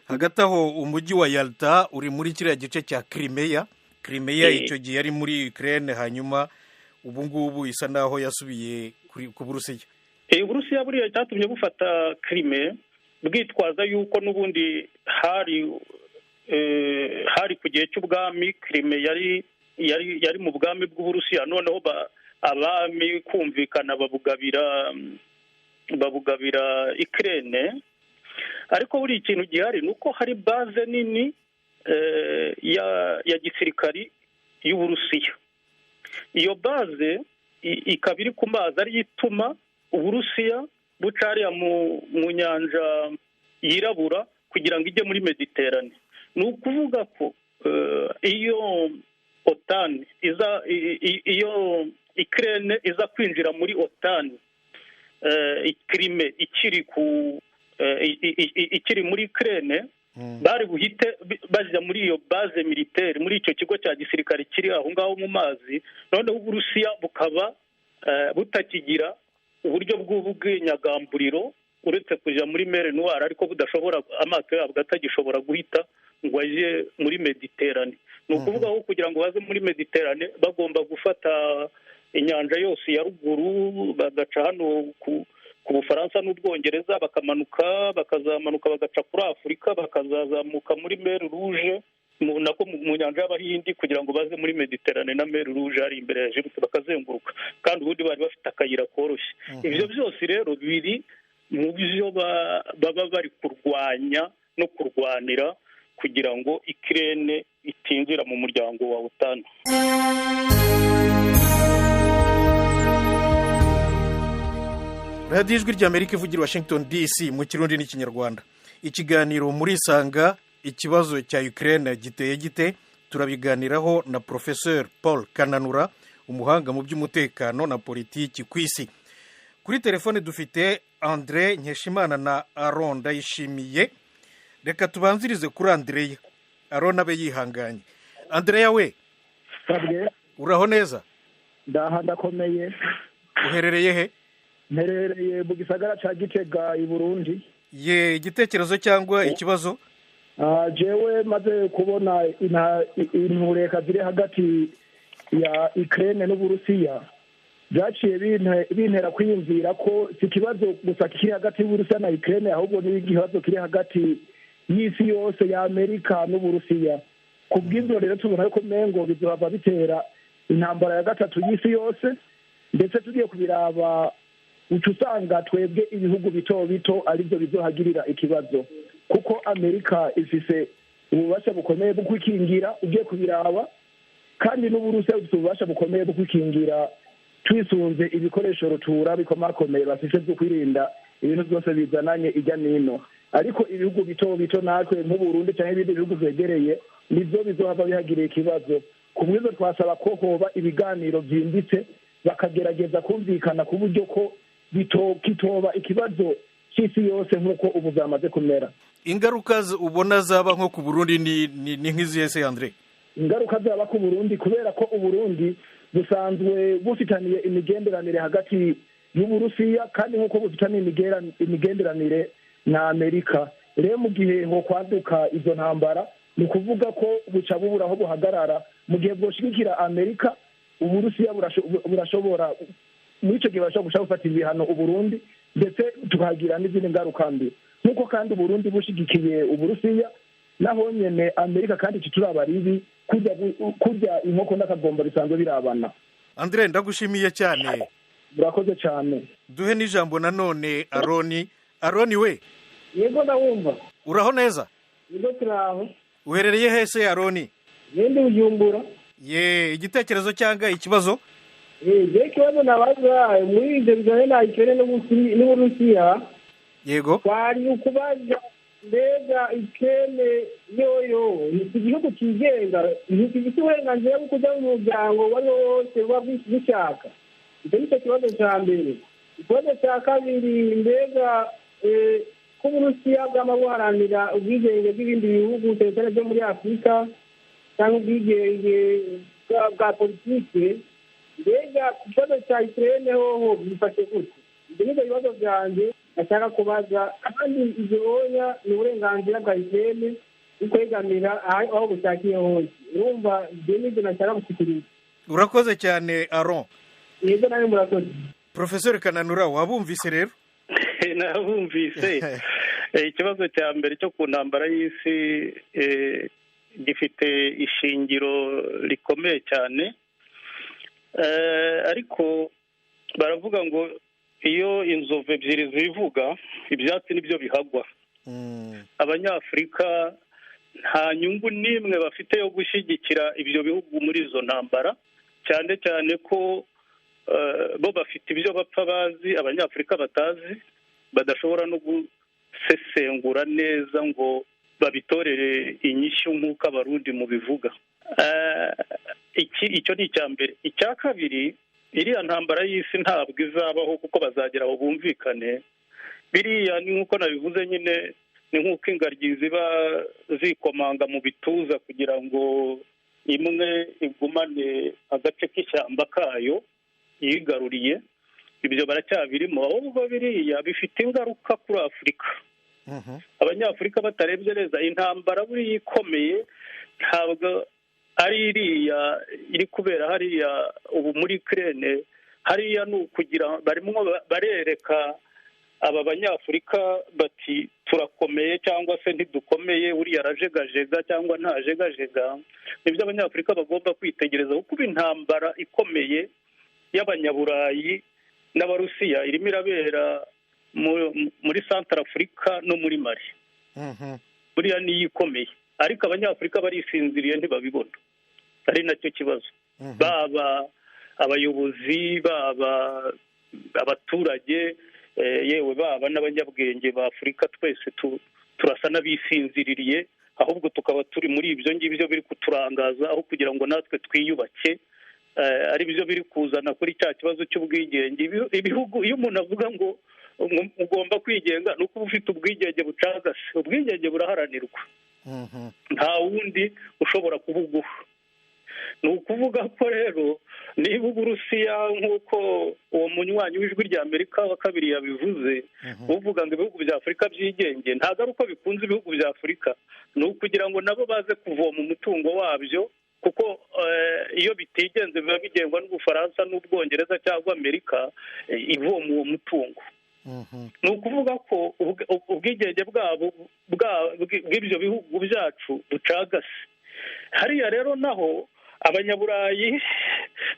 Speaker 1: Hagati aho umujyi wa Yalta uri muri kiriya gice cya Crimea. Crimea icyo gihe yari muri Ukraine, hanyuma ubu ngubu isa naho yasubiye ku Burusiya.
Speaker 3: Uburusiya buriya cyatumye bufata Crimea, bwitwaza yuko n'ubundi hari ku gihe cy'ubwami, Crimea yari mu bwami bw'Uburusiya. Noneho abami kumvikana babugabira Ukraine. Ariko buri ikintu gihari ni uko hari base nini ya gisirikari y'Uburusiya. Iyo base ikaba iri ku mazi, ariyo ituma Uburusiya buca hariya mu Nyanja Yirabura kugira ngo ijye muri Mediterane. Ni ukuvuga ko iyo OTAN iza, iyo Ukraine iza kwinjira muri OTAN, Crimea ikiri muri Ukraine, bari buhite bajya muri iyo base militaire, muri icyo kigo cya gisirikare kiri aho ngaho mu mazi. Noneho Uburusiya bukaba butakigira uburyo bw'ubwinyagamburiro uretse kujya muri mer Noire, ariko budashobora, amato yabwo atagishobora guhita ngo ajye muri Mediterane. Ni ukuvuga ko kugira ngo baze muri Mediterane bagomba gufata inyanja yose ya ruguru, bagaca hano ku Bufaransa n'Ubwongereza, bakamanuka, bakazamanuka, bagaca kuri Afurika, bakazazamuka muri mer Rouge, nako mu Nyanja y'Abahindi, kugira ngo baze muri Mediterane na mer Rouge hari imbere ya Egypte, bakazenguruka, kandi ubundi bari bafite akayira koroshye. Ibyo byose rero biri mu byo baba bari kurwanya no kurwanira kugira ngo Ukraine itinjira mu muryango wa OTAN.
Speaker 1: Radiyo Ijwi ry'Amerika ivugira Washington DC mu Kirundi n'Ikinyarwanda. Ikiganiro Muri Isanga: ikibazo cya Ukraine giteye gite? Turabiganiraho na Professeur Paul Kananura, umuhanga mu by'umutekano na politiki ku isi. Kuri telefone dufite Andre Nkeshimana na Aron Ndayishimiye. Reka tubanzirize kuri Andreya, Aron abe yihanganye. Andreya we, uraho neza?
Speaker 10: Ndaha, ndakomeye.
Speaker 1: Uherereye he?
Speaker 10: Mperereye mu gisagara cya Gitega i Burundi.
Speaker 1: Ye, igitekerezo cyangwa ikibazo?
Speaker 10: Jewe maze kubona intureka ziri hagati ya Ukraine n'Uburusiya, byaciye bintera kwiyumvira ko si ikibazo gusa kiri hagati y'Uburusiya na Ukraine, ahubwo ni ikibazo kiri hagati y'isi yose ya Amerika n'Uburusiya. Ku bw'ibyo rero tubona ko mengo bizohava bitera intambara ya gatatu y'isi yose. Ndetse tugiye kubiraba, uca usanga twebwe ibihugu bito bito aribyo bizohagirira ikibazo, kuko Amerika ifise ububasha bukomeye bwo kwikingira ugiye kubiraba, kandi n'Uburusiya bufise ububasha bukomeye bwo kwikingira twisunze ibikoresho rutura bikomakomeye bafise byo kwirinda ibintu byose bizananye ijya n'ino. Ariko ibihugu bito bito natwe nk'Uburundi cyangwa ibindi bihugu byegereye nibyo bizohava bihagiriye ikibazo. Ku bw'ibyo twasaba ko hoba ibiganiro byimbitse, bakagerageza kumvikana ku buryo ko kitoba ikibazo cy'isi yose nk'uko ubu byamaze kumera.
Speaker 1: Ingaruka ubona zaba nko ku Burundi ni nk'izihe se, Andre?
Speaker 10: Ingaruka zaba ku Burundi, kubera ko Uburundi busanzwe bufitaniye imigenderanire hagati y'Uburusiya, kandi nk'uko bufitaniye imigenderanire na Amerika, rero mu gihe ho kwaduka izo ntambara, ni ukuvuga ko buca bubura aho buhagarara. Mu gihe bwoshigikira Amerika, Uburusiya burashobora muri icyo gihe barashobora gushaka gufata ibihano Uburundi, ndetse tukahagira n'izindi ngaruka mbi. Nk'uko kandi Uburundi bushigikiye Uburusiya, naho nyene Amerika kandi turaba ribi kurya inkoko n'akagomba bisanzwe birabana.
Speaker 1: Andre, ndagushimiye cyane.
Speaker 10: Murakoze cyane.
Speaker 1: Duhe n'ijambo nanone Aroni. Aroni we.
Speaker 5: Yego, ndawumva.
Speaker 1: Uraho neza?
Speaker 5: Yego, turaho.
Speaker 1: Uherereye hese, Aroni?
Speaker 5: Ngende Bujumbura.
Speaker 1: Ye, igitekerezo cyangwa ikibazo?
Speaker 5: Je, ikibazo nabaza muri ibyo bijyanye na Ukraine n'Uburusiya.
Speaker 1: Yego.
Speaker 5: Kwari ukubaza, mbega Ukraine yoyo ni igihugu cyigenga, ntigifite uburenganzira bwo kujya mu muryango uwo ari wo wose buba bushaka? Icyo ni cyo kibazo cya mbere. Ikibazo cya kabiri, mbega ko Uburusiya bwama buharanira ubwigenge bw'ibindi bihugu, cyane cyane byo muri Afurika, cyangwa ubwigenge bwa politike, mbega ku kibazo cya Ukraine hoho byifashe gute? Ibyo nibyo bibazo byanjye ashaka kubaza. Kandi ibyo oya, ni uburenganzira bwa Ukraine bwo kwegamira aho bushakiye hose. Urumva, ibyo nibyo nashaka gushyikiriza.
Speaker 1: Urakoze cyane, Aron.
Speaker 5: Yego, nawe murakoze.
Speaker 1: Profesor Kananura, wabumvise rero?
Speaker 3: Nabumvise. Ikibazo cya mbere cyo ku ntambara y'isi gifite ishingiro rikomeye cyane, ariko baravuga ngo iyo inzovu ebyiri zivuga, ibyatsi nibyo bihagwa. Abanyafurika nta nyungu n'imwe bafite yo gushyigikira ibyo bihugu muri izo ntambara, cyane cyane ko bo bafite ibyo bapfa bazi Abanyafurika batazi, badashobora no gusesengura neza ngo babitorere inyishyu nk'uko Abarundi mubivuga. Icyo ni icya mbere. Icya kabiri, iriya ntambara y'isi ntabwo izabaho, kuko bazagera aho bumvikane. Biriya ni nk'uko nabivuze nyine, ni nk'uko ingaryi ziba zikomanga mu bituza kugira ngo imwe igumane agace k'ishyamba kayo yigaruriye. Ibyo baracyabirimo. Ahubwo biriya bifite ingaruka kuri Afurika. Abanyafurika batarebye neza, intambara buriya ikomeye ntabwo ari iriya iri kubera hariya ubu muri Ukraine. Hariya ni ukugira barimo barereka aba banyafurika bati turakomeye cyangwa se ntidukomeye, uriya arajegajega cyangwa ntajegajega. Nibyo Abanyafurika bagomba kwitegereza, kuko intambara ikomeye y'Abanyaburayi n'Abarusiya irimo irabera muri Central Africa no muri Mali. Buriya niyo ikomeye, ariko Abanyafurika barisinziriye, ntibabibona, ari nacyo kibazo. Baba abayobozi, baba abaturage, yewe baba n'abanyabwenge ba Afurika, twese turasa n'abisinziririye, ahubwo tukaba turi muri ibyo ngibyo biri kuturangaza aho kugira ngo natwe twiyubake. Ari byo biri kuzana kuri cya kibazo cy'ubwigenge. Ibihugu iyo umuntu avuga ngo ugomba kwigenga, ni uko uba ufite ubwigenge bucagase. Ubwigenge buraharanirwa, nta wundi ushobora kubuguha. Ni ukuvuga ko rero niba Uburusiya, nk'uko uwo munywanyi w'Ijwi rya Amerika wa kabiri yabivuze, uvuga ngo ibihugu bya Afurika byigenge, ntabwo ari uko bikunze ibihugu bya Afurika, ni ukugira ngo nabo baze kuvoma umutungo wabyo, kuko iyo bitigenze biba bigengwa n'Ubufaransa n'Ubwongereza cyangwa Amerika ivoma uwo mutungo. Ni ukuvuga ko ubwigenge bwabo bw'ibyo bihugu byacu bucagase. Hariya rero naho Abanyaburayi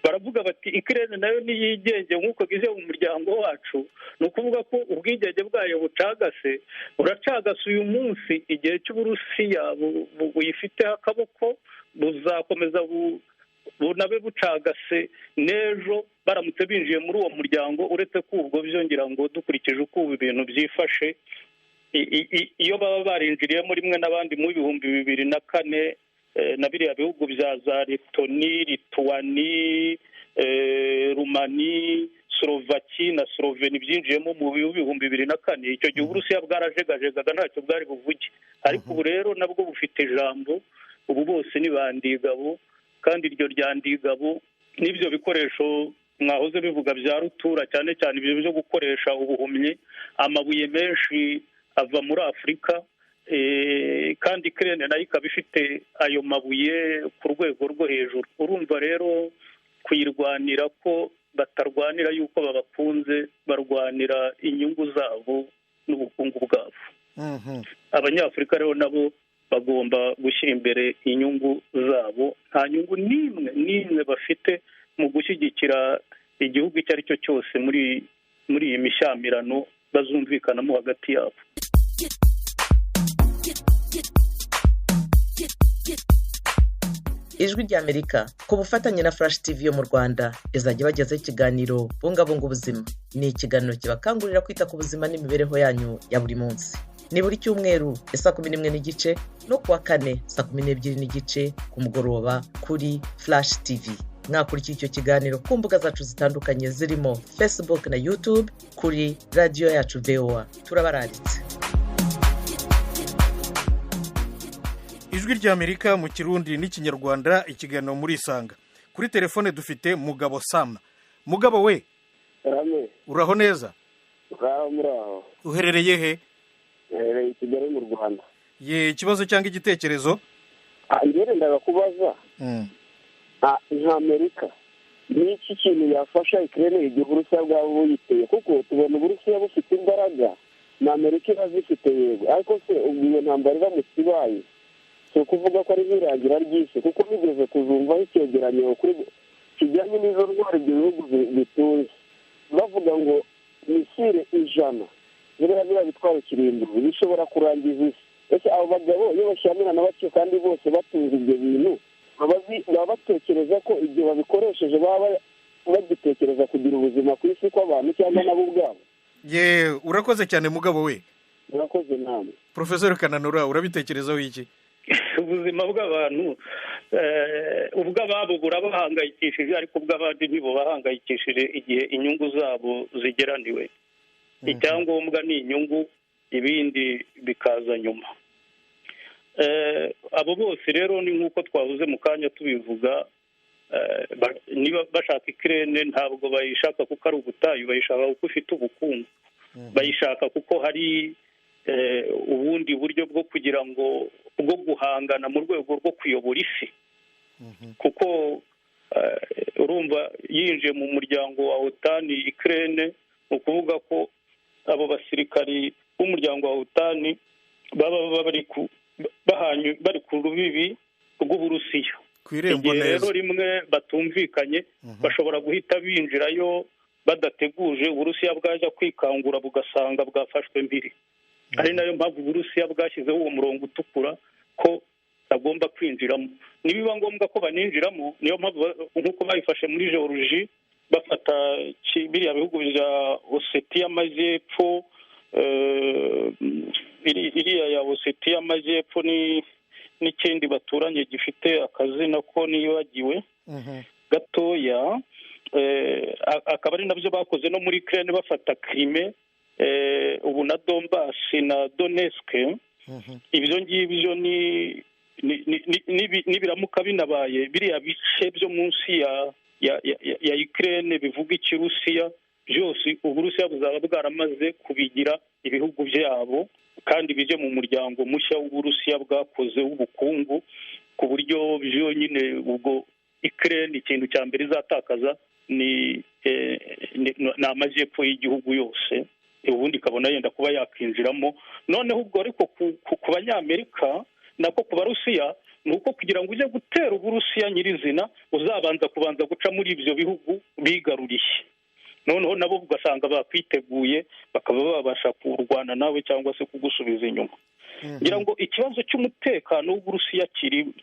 Speaker 3: baravuga bati Ikirere nayo niyigenge nk'uko gize mu muryango wacu. Ni ukuvuga ko ubwigenge bwayo bucagase, buracagase uyu munsi. Igihe cy'Uburusiya buyifiteho akaboko buzakomeza bunabe bucagase n'ejo baramutse binjiye muri uwo muryango. Uretse ko ubwo byongera ngo dukurikije uko ubu ibintu byifashe, iyo baba barinjiriyemo rimwe n'abandi mu 2004 na biriya bihugu bya za Letoni, Lituani, Rumani, Slovaki na Sloveni byinjiyemo mu 2004, icyo gihe Uburusiya bwarajegajegaga ntacyo bwari buvuge. Ariko ubu rero nabwo bufite ijambo, ubu bose ni bandigabo, kandi iryo rya ndigabo n'ibyo bikoresho mwahoze bivuga bya rutura, cyane cyane ibyo byo gukoresha ubuhumyi, amabuye menshi ava muri Afurika, kandi Ukraine nayo ikaba ifite ayo mabuye ku rwego rwo hejuru. Urumva rero kuyirwanira ko batarwanira yuko babakunze, barwanira inyungu zabo n'ubukungu bwabo. Abanyafurika rero nabo bagomba gushyira imbere inyungu zabo. Nta nyungu n'imwe n'imwe bafite mu gushyigikira igihugu icyo ari cyo cyose muri iyi mishyamirano bazumvikanamo hagati yabo.
Speaker 2: Ijwi rya Amerika ku bufatanye na Flash TV yo mu Rwanda izajya ibagezaho ikiganiro Bungabunga Ubuzima. Ni ikiganiro kibakangurira kwita ku buzima n'imibereho yanyu ya buri munsi. Ni buri cyumweru saa 11:30 no kuwa kane saa 12:30 ku mugoroba kuri Flash TV. Mwakurikiye icyo kiganiro ku mbuga zacu zitandukanye zirimo Facebook na YouTube kuri radiyo yacu VOA. Turabararitse.
Speaker 1: Ijwi rya Amerika mu Kirundi n'Ikinyarwanda, ikiganiro muri Isanga. Kuri telefone dufite Mugabo Sam. Mugabo we, uraho neza?
Speaker 4: Uraho, muraho.
Speaker 1: Uherereye he?
Speaker 4: Uherereye i Kigali mu Rwanda.
Speaker 1: Ye, ikibazo cyangwa igitekerezo?
Speaker 4: Njyewe ndakubaza. Nka Amerika ni iki kintu yafasha Ukraine igihe Uburusiya bwaba buyiteye? Kuko tubona Uburusiya bufite imbaraga na Amerika irazifite, yego, ariko se ubwo iyo ntambara iramutse ibaye, si ukuvuga ko ari nk'irangira ry'isi, kuko bigeze kuzumvaho icyegeranyo kuri kijyanye n'izo ndwara ibyo bihugu bitunze, bavuga ngo misile 100 ziriya bitwara kirimbuzi bishobora kurangiza isi. Ese abo bagabo iyo bashyamirana batyo kandi bose batunze ibyo bintu, baba batekereza ko ibyo babikoresheje baba bagitekereza kugira ubuzima ku isi kw'abantu cyangwa nabo ubwabo?
Speaker 1: Ye, urakoze cyane Mugabo we.
Speaker 4: Urakoze namwe.
Speaker 1: Professor Kananura, urabitekerezaho iki?
Speaker 3: Ubuzima bw'abantu ubw'ababo burabahangayikishije, ariko ubw'abandi ntibubahangayikishije igihe inyungu zabo zigeraniwe. Icyangombwa ni inyungu, ibindi bikaza nyuma. Abo bose rero ni nk'uko twavuze mu kanya tubivuga, niba bashaka Ukraine ntabwo bayishaka kuko ari ubutayu, bayishaka kuko ifite ubukungu, bayishaka kuko hari ubundi buryo bwo kugira ngo bwo guhangana mu rwego rwo kuyobora isi. Kuko urumva yinjiye mu muryango wa OTAN Ukraine, ni ukuvuga ko abo basirikari b'umuryango wa OTAN baba bari ku rubibi rw'Uburusiya. Igihe rero rimwe batumvikanye bashobora guhita binjirayo badateguje, Uburusiya bwajya kwikangura bugasanga bwafashwe mbiri. Ari nayo mpamvu Uburusiya bwashyizeho uwo murongo utukura ko bagomba kwinjiramo. Nibiba ngombwa ko baninjiramo, niyo mpamvu nk'uko bayifashe muri Georgie bafata biriya bihugu bya Ossetia y'Amajyepfo, iriya ya Ossetia y'Amajyepfo n'ikindi baturanye gifite akazina ko nibagiwe, Gatoya, akaba ari nabyo bakoze no muri Ukraine, bafata Crimea, ubu na Donbass na Donetsk. Ibyo ngibyo ni nibiramuka binabaye, biriya bice byo munsi ya Ukraine bivuga Ikirusiya byose, Uburusiya buzaba bwaramaze kubigira ibihugu byabo, kandi bijye mu muryango mushya w'Uburusiya bwakoze w'ubukungu, ku buryo byonyine ubwo Ukraine ikintu cya mbere izatakaza ni amajyepfo y'igihugu yose, ubundi ikabona yenda kuba yakinjiramo. Noneho ubwo ariko ku Banyamerika nako ku Barusiya, ni uko kugira ngo ujye gutera Uburusiya nyirizina uzabanza kubanza guca muri ibyo bihugu bigaruriye, noneho nabo ugasanga bakwiteguye, bakaba babasha kurwana nawe cyangwa se kugusubiza inyuma. Ngira ngo ikibazo cy'umutekano w'Uburusiya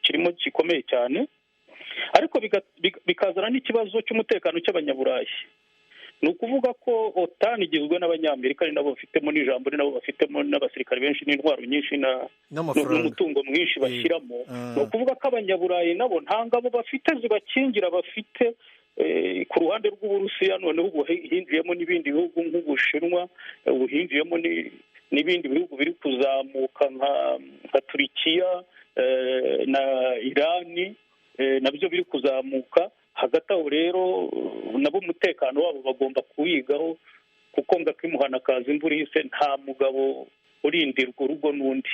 Speaker 3: kirimo gikomeye cyane, ariko bikazana n'ikibazo cy'umutekano cy'Abanyaburayi. Ni ukuvuga ko OTAN igizwe n'Abanyamerika, ari nabo bafitemo n'ijambo, ari nabo bafitemo n'abasirikare benshi n'intwaro nyinshi n'umutungo mwinshi bashyiramo. Ni ukuvuga ko Abanyaburayi nabo nta ngabo bafite zibakingira bafite ku ruhande rw'Uburusiya. Noneho ubu hinjiyemo n'ibindi bihugu nk'Ubushinwa, ubu hinjiyemo n'ibindi bihugu biri kuzamuka nka Turikiya na Irani, nabyo biri kuzamuka. Hagati aho rero nabo umutekano wabo bagomba kuwigaho, kuko ngo akimuhana kaza imvura ihise, nta mugabo urindirwa urugo n'undi.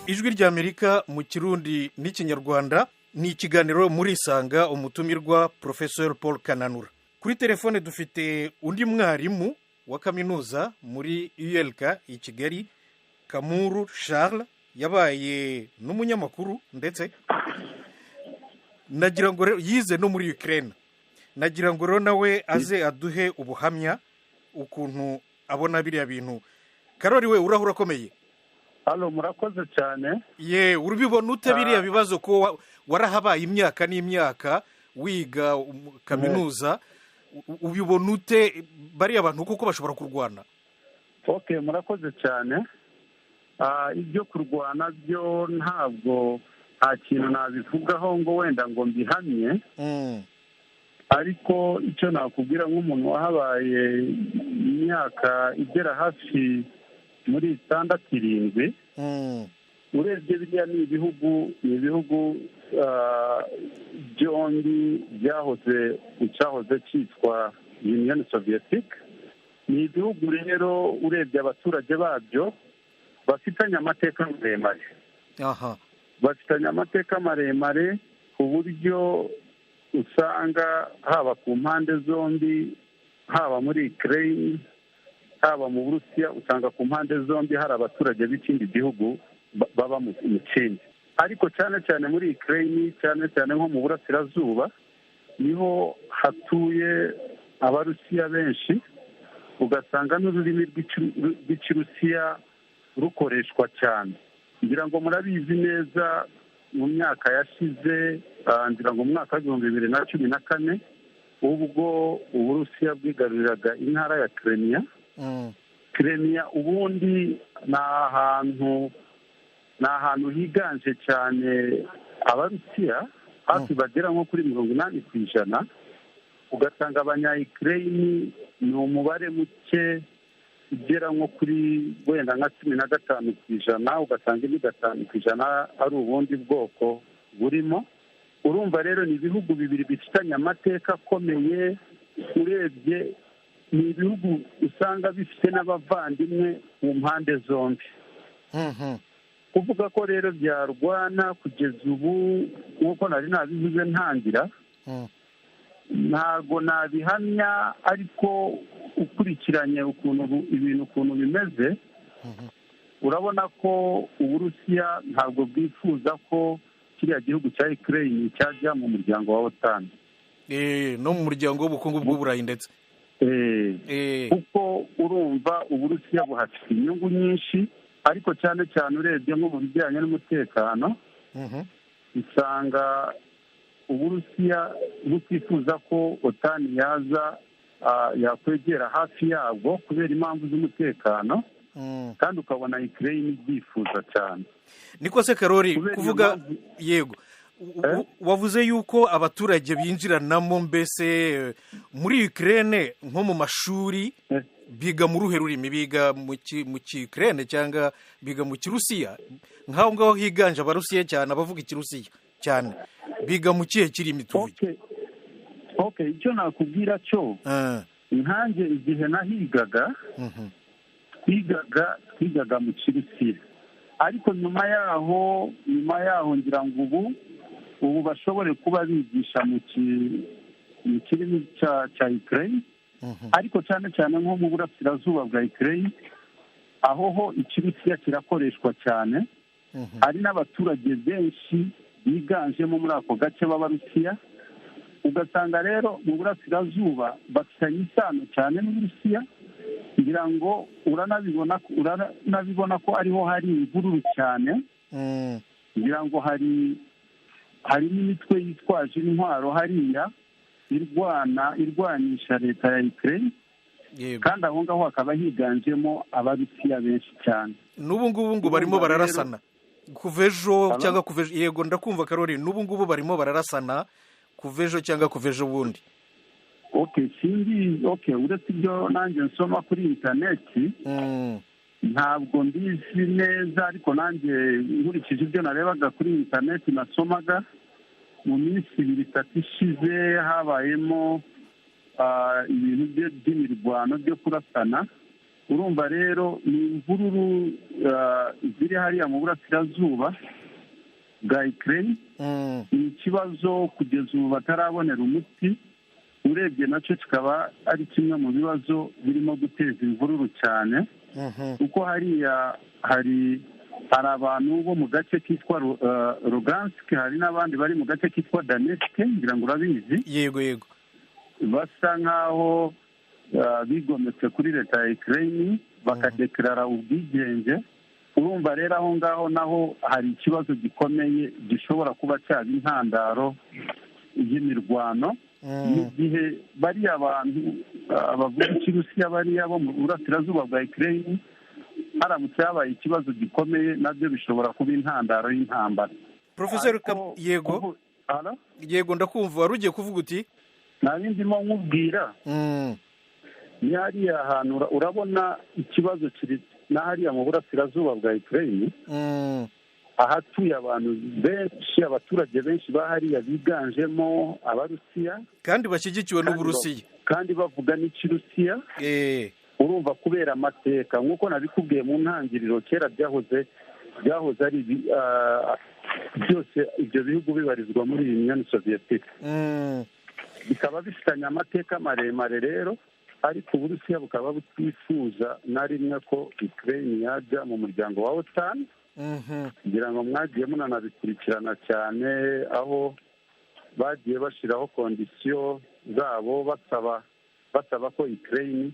Speaker 1: Ijwi ry'Amerika mu Kirundi n'Ikinyarwanda ni ikiganiro muri Isanga, umutumirwa Professor Paul Kananura. Kuri telefone dufite undi mwarimu wa kaminuza muri ULK i Kigali, Kamuru Charles, yabaye n'umunyamakuru ndetse nagira ngo yize no muri Ukraine. Nagira ngo rero nawe aze aduhe ubuhamya ukuntu abona biriya bintu. Karori we, urahura akomeye.
Speaker 11: Halo, murakoze cyane.
Speaker 1: Ye, urubibona ute biriya bibazo ko warahabaye imyaka n'imyaka wiga kaminuza, ubibona ute bariya bantu kuko bashobora kurwana?
Speaker 11: Okay, murakoze cyane. Ibyo kurwana byo ntabwo nta kintu nabivugaho ngo wenda ngo mbihamye, ariko icyo nakubwira nk'umuntu wahabaye imyaka igera hafi muri 6 7, urebye biriya ni ibihugu byombi byahoze icyahoze cyitwa Union Soviétique. Ni ibihugu rero urebye abaturage babyo bafitanye amateka maremare. Bafitanye amateka maremare ku buryo usanga haba ku mpande zombi, haba muri Ukraine, haba mu Burusiya, usanga ku mpande zombi hari abaturage b'ikindi gihugu baba mu kindi. Ariko cyane cyane muri Ukraine, cyane cyane nko mu burasirazuba, niho hatuye Abarusiya benshi, ugasanga n'ururimi rw'Ikirusiya rukoreshwa cyane. Ngira ngo murabizi neza mu myaka yashize, ngira ngo mu mwaka wa 2014, ubwo Uburusiya bwigaruriraga intara ya Crimea. Crimea ubundi ni ahantu higanje cyane Abarusiya, hafi bagera nko kuri 80%, ugasanga Abanya-Ukraine ni umubare muke ugera nko kuri wenda nka 15%, ugasanga indi 5% ari ubundi bwoko burimo. Urumva rero ni ibihugu bibiri bifitanye amateka akomeye. Urebye ni ibihugu usanga bifite n'abavandimwe mu mpande zombi. Kuvuga ko rero byarwana kugeza ubu, nk'uko nari nabivuze ntangira, ntago nabihamya, ariko ukurikiranye ukuntu ibintu ukuntu bimeze, urabona ko Uburusiya ntabwo bwifuza ko kiriya gihugu cya Ukraine cyajya mu muryango wa OTAN,
Speaker 1: no mu muryango w'ubukungu bw'Uburayi ndetse.
Speaker 11: Kuko urumva Uburusiya buhafite inyungu nyinshi, ariko cyane cyane urebye nko mu bijyanye n'umutekano, usanga Uburusiya butifuza ko OTAN yaza yakwegera hafi yabwo kubera impamvu z'umutekano. Kandi ukabona Ukraine ibyifuza cyane.
Speaker 1: Niko se Karori, kuvuga yego, wavuze yuko abaturage binjiranamo, mbese muri Ukraine nko mu mashuri biga mu ruhe rurimi? Biga mu Ukraine cyangwa biga mu Kirusiya? Nk'aho ngaho higanje Abarusiya cyane, abavuga Ikirusiya cyane, biga mu kihe kirimi tuvuge?
Speaker 11: Okay, icyo nakubwira cyo, nkanjye igihe nahigaga twigaga mu Kirusiya, ariko nyuma yaho ngira ngo ubu bashobore kuba bigisha mu kirimi cya Ukraine, ariko cyane cyane nko mu burasirazuba bwa Ukraine, aho ho Ikirusiya kirakoreshwa cyane. Hari n'abaturage benshi biganjemo muri ako gace b'Abarusiya, ugasanga rero mu burasirazuba bafitanye isano cyane n'Uburusiya. Ngira ngo uranabibona ko ariho hari imvururu cyane. Ngira ngo hari n'imitwe yitwaje intwaro hariya irwanisha leta ya Ukraine, kandi aho ngaho hakaba higanjemo Abarusiya benshi cyane.
Speaker 1: N'ubu ngubu ngo barimo bararasana kuva ejo cyangwa kuva ejo. Yego, ndakumva Karori, n'ubu ngubu barimo bararasana kuva ejo cyangwa kuva ejo bundi.
Speaker 11: Okay, sinzi. Okay, uretse ibyo nanjye nsoma kuri interineti ntabwo mbizi neza, ariko nanjye nkurikije ibyo narebaga kuri interineti nasomaga, mu minsi 2-3 ishize habayemo ibintu by'imirwano byo kurasana. Urumva rero ni imvururu ziri hariya mu burasirazuba bwa Ukraine. Ni ikibazo kugeza ubu batarabonera umuti, urebye nacyo kikaba ari kimwe mu bibazo birimo guteza imvururu cyane, kuko hariya hari abantu bo mu gace kitwa Lugansk, hari n'abandi bari mu gace kitwa Donetsk, ngira ngo urabizi.
Speaker 1: Yego yego.
Speaker 11: Basa nkaho bigometse kuri leta ya Ukraine bakadekarara ubwigenge. Urumva rero aho ngaho naho hari ikibazo gikomeye gishobora kuba cyaba intandaro y'imirwano, mu gihe bariya abantu bavuga Ikirusiya bariya bo mu burasirazuba bwa Ukraine, haramutse habaye ikibazo gikomeye nabyo bishobora kuba intandaro y'intambara.
Speaker 1: Professor, yego yego, ndakumva. Wari ugiye kuvuga uti?
Speaker 11: Nari ndimo nkubwira ni hariya hantu urabona ikibazo kiri na hariya mu burasirazuba bwa Ukraine, ahatuye abantu benshi, abaturage benshi bahariya biganjemo Abarusiya
Speaker 1: kandi bashyigikiwe n'Uburusiya,
Speaker 11: kandi bavuga n'Ikirusiya. Urumva kubera amateka nk'uko nabikubwiye mu ntangiriro, kera byahoze ari byose ibyo bihugu bibarizwa muri Union Soviétique, bikaba bifitanye amateka maremare rero. Ariko Uburusiya bukaba butifuza na rimwe ko Ukraine yajya mu muryango wa OTAN. Kugira ngo mwagiye munanabikurikirana cyane, aho bagiye bashyiraho kondisiyo zabo basaba ko Ukraine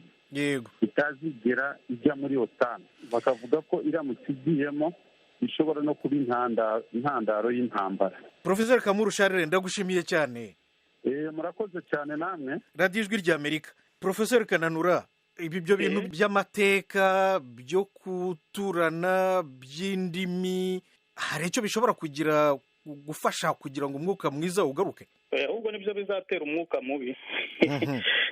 Speaker 11: itazigera ijya muri OTAN, bakavuga ko iramutse igiyemo ishobora no kuba intandaro y'intambara.
Speaker 1: Professor Kamuru Charles, ndagushimiye cyane.
Speaker 11: Murakoze cyane namwe.
Speaker 1: Radiyo Ijwi ry'Amerika. Professor Kananura, ibi byo bintu by'amateka byo kuturana by'indimi, hari icyo bishobora kugira gufasha kugira ngo umwuka mwiza ugaruke?
Speaker 3: Ahubwo nibyo bizatera umwuka mubi.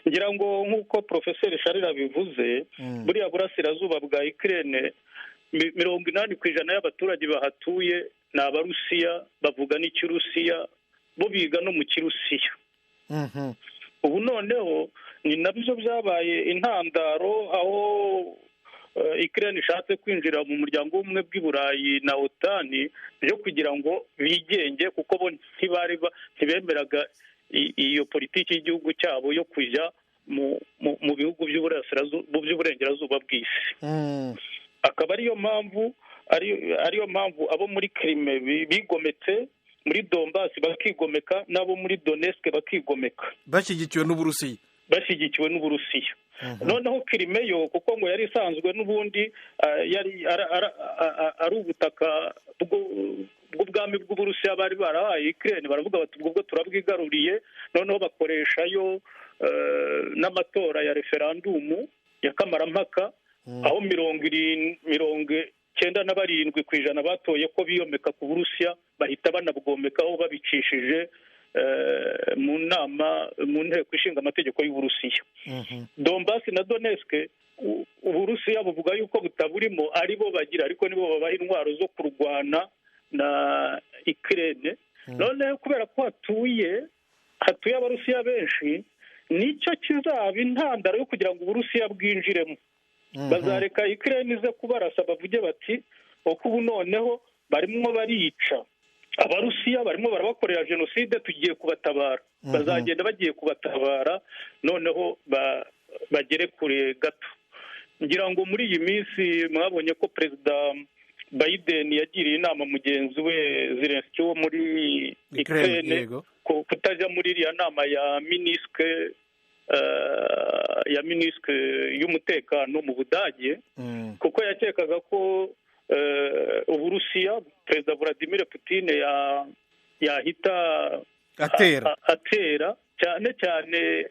Speaker 3: Ngira ngo nk'uko Professor Charles abivuze, buriya burasirazuba bwa Ukraine 80% y'abaturage bahatuye ni Abarusiya, bavuga n'Ikirusiya, bo biga no mu Kirusiya. Ubu noneho ni nabyo byabaye intandaro aho Ukraine ishatse kwinjira mu muryango w'ubumwe bw'i Burayi na OTAN, byo kugira ngo bigenge, kuko bo ntibemeraga iyo politiki y'igihugu cyabo yo kujya mu bihugu by'uburengerazuba bw'isi. Akaba ariyo mpamvu abo muri Crimea bigometse, muri Donbass bakigomeka, n'abo muri Donetsk bakigomeka,
Speaker 1: bashyigikiwe n'Uburusiya.
Speaker 3: Noneho Crimea yo, kuko ngo yari isanzwe n'ubundi yari ari ubutaka bw'ubwami bw'Uburusiya bari barahaye Ukraine, baravuga bati ubwo turabwigaruriye. Noneho bakoreshayo n'amatora ya referandumu ya kamarampaka, Aho 97% batoye ko biyomeka ku Burusiya, bahita banabwomekaho babicishije mu nama mu nteko ishinga amategeko y'Uburusiya. Donbass na Donetsk Uburusiya buvuga yuko butaburimo, ari bo bagira, ariko nibo babaha intwaro zo kurwana na Ukraine. None kubera ko hatuye Abarusiya benshi, nicyo kizaba intandaro yo kugira ngo Uburusiya bwinjiremo. Bazareka Ukraine ize kubarasa, bavuge bati uko ubu noneho barimo barica Abarusiya, barimo barabakorera jenoside, tugiye kubatabara. Bazagenda bagiye kubatabara, noneho bagere kure gato. Ngira ngo muri iyi minsi mwabonye ko Perezida Biden yagiriye inama mugenzi we Zelensky wo muri Ukraine kutajya muri iriya nama ya Minsk, ya Minsk y'umutekano mu Budage, kuko yakekaga ko Uburusiya Perezida Vladimir Putin yahita atera cyane cyane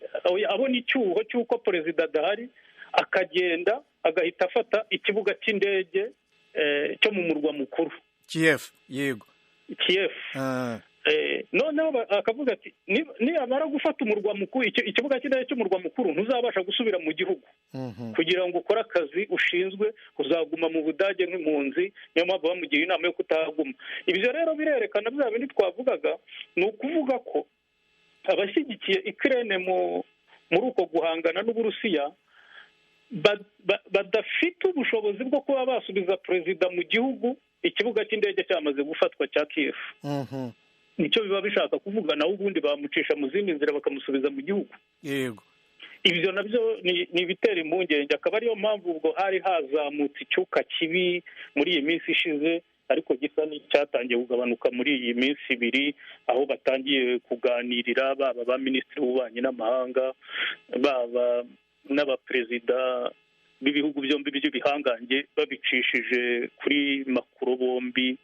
Speaker 3: abona icyuho cy'uko perezida adahari, akagenda agahita afata ikibuga cy'indege cyo mu murwa mukuru
Speaker 1: Kiev. Yego,
Speaker 3: Kiev. Noneho akavuga ati niyamara gufata umurwa mukuru, ikibuga cy'indege cy'umurwa mukuru, ntuzabasha gusubira mu gihugu kugira ngo ukore akazi ushinzwe, uzaguma mu Budage nk'impunzi. Niyo mpamvu bamugira inama yo kutahaguma. Ibyo rero birerekana bya bindi twavugaga, ni ukuvuga ko abashyigikiye Ukraine muri uko guhangana n'Uburusiya badafite ubushobozi bwo kuba basubiza perezida mu gihugu ikibuga cy'indege cyamaze gufatwa cya Kiev. Nicyo biba bishaka kuvuga, nawe ubundi bamucisha mu zindi nzira bakamusubiza mu gihugu.
Speaker 1: Yego,
Speaker 3: ibyo nabyo ni ibitera impungenge, akaba ariyo mpamvu ubwo hari hazamutse icyuka kibi muri iyi minsi ishize, ariko gisa n'icyatangiye kugabanuka muri iyi minsi ibiri, aho batangiye kuganirira baba ba minisitiri w'ububanyi n'amahanga, baba n'abaperezida b'ibihugu byombi by'ibihangange, babicishije kuri makuru bombi,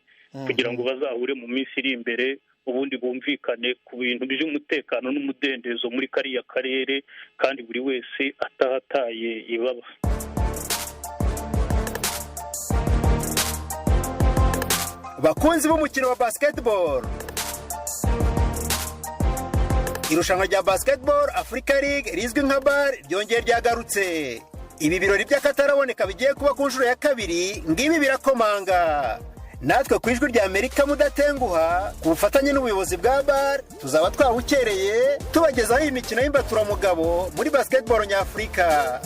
Speaker 3: kugira ngo bazahure mu minsi iri imbere, ubundi bumvikane ku bintu by'umutekano n'umudendezo muri kariya karere, kandi buri wese atahataye ibaba.
Speaker 8: Bakunzi b'umukino wa basketball, irushanwa rya Basketball Africa League rizwi nka BAL ryongeye ryagarutse. Ibi birori by'akataraboneka bigiye kuba ku nshuro ya kabiri, ngibi birakomanga. Natwe ku Ijwi rya Amerika mudatenguha, ku bufatanye n'ubuyobozi bwa BAL, tuzaba twawukereye tubagezaho iyi mikino y'imbaturamugabo muri basketball nyafurika.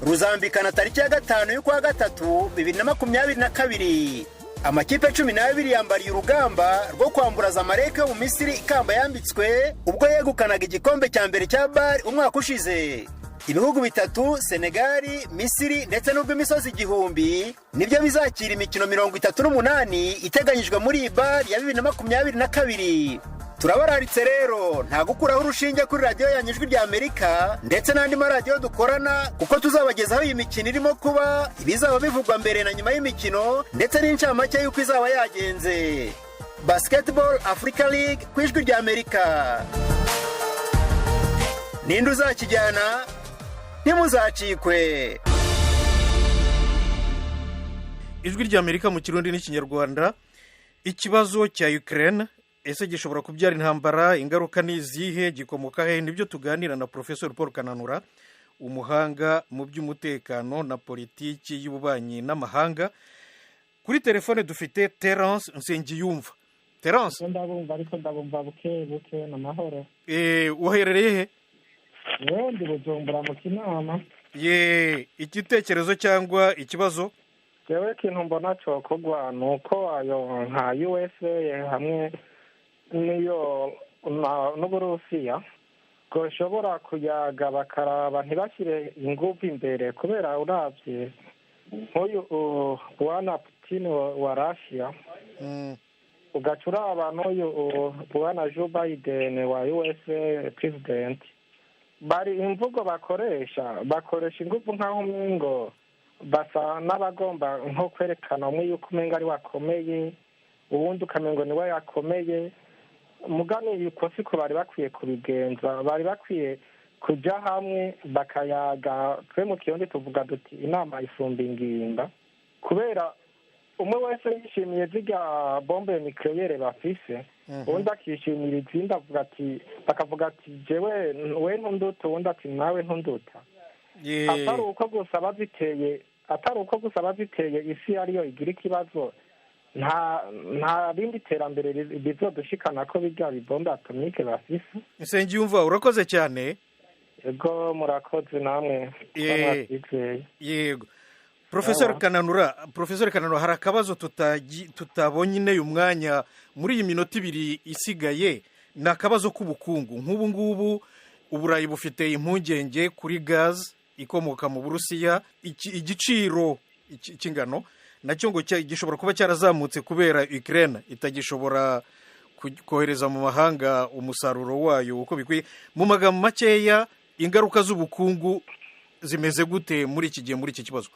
Speaker 8: Ruzambikana tariki ya 5 y'ukwa 3 2022. Amakipe 12 yambariye urugamba rwo kwambura Zamalek yo mu Misiri ikamba yambitswe ubwo yegukanaga igikombe cya mbere cya BAL umwaka ushize. Ibihugu bitatu, Senegali, Misiri ndetse n'urw'imisozi 1000, nibyo bizakira imikino 38 iteganyijwe muri iyi BAL ya 2022. Turabararitse rero, nta gukuraho urushinge kuri radiyo yanyu Ijwi rya Amerika ndetse n'andi maradiyo dukorana, kuko tuzabagezaho iyi mikino irimo kuba, ibizaba bivugwa mbere na nyuma y'imikino, ndetse n'incamake y'uko izaba yagenze. Basketball Africa League ku Ijwi rya Amerika. Ninde uzakijyana? Ntimuzacikwe.
Speaker 1: Ijwi rya Amerika mu Kirundi n'Ikinyarwanda. Ikibazo cya Ukraine ese gishobora kubyara intambara? Ingaruka ni izihe? Gikomoka he? Nibyo tuganira na Professor Paul Kananura, umuhanga mu by'umutekano na politiki y'ububanyi n'amahanga. Kuri telefone dufite Terence Nsengiyumva. Terence,
Speaker 12: ndabumva, ariko ndabumva buke buke. Namahoro.
Speaker 1: Uherereye he?
Speaker 12: Ndi Bujumbura mu Kinama.
Speaker 1: Ye, igitekerezo cyangwa ikibazo?
Speaker 12: Jewe ikintu mbona cyokorwa ni uko ayo nka USA hamwe niyo n'Uburusiya bwoshobora kuyaga bakaraba, ntibashyire ingufu imbere, kubera uravye nk'uyu bwana Putin wa Russia, ugaca uraba n'uyu bwana Joe Biden wa USA president, bari imvugo bakoresha ingufu nk'aho umengo basa n'abagomba nko kwerekana umwe yuko umengo ari wakomeye, uwundi ukamengo niwe yakomeye. Mugani yuko siko bari bakwiye kubigenza, bari bakwiye Kujya hamwe bakayaga. Twe mu Kirundi tuvuga duti: "Inama isumba ingimba." Kubera umwe wese yishimiye zirya bombe nucléaire bafise, uwundi akishimira izindi, avuga ati, bakavuga ati: "Jewe we ntunduta," uwundi ati: "Nawe ntunduta." Atari uko gusa baziteye isi ariyo igira ikibazo, nta rindi terambere bizodushikana ko birya bibombe atomique bafise.
Speaker 1: Nsengiyumva, urakoze cyane.
Speaker 12: Yego, murakoze namwe.
Speaker 1: Yego, Profesor Kananura, Profesor Kananura, hari akabazo tutabonye uyu mwanya muri iyi minota 2 isigaye. Ni akabazo k'ubukungu. Nk'ubu ngubu Uburayi bufite impungenge kuri gazi ikomoka mu Burusiya. Igiciro cy'ingano nacyo ngo gishobora kuba cyarazamutse kubera Ukraine itagishobora kohereza mu mahanga umusaruro wayo uko bikwiye. Mu magambo makeya, ingaruka z'ubukungu zimeze gute muri iki gihe, muri iki kibazo?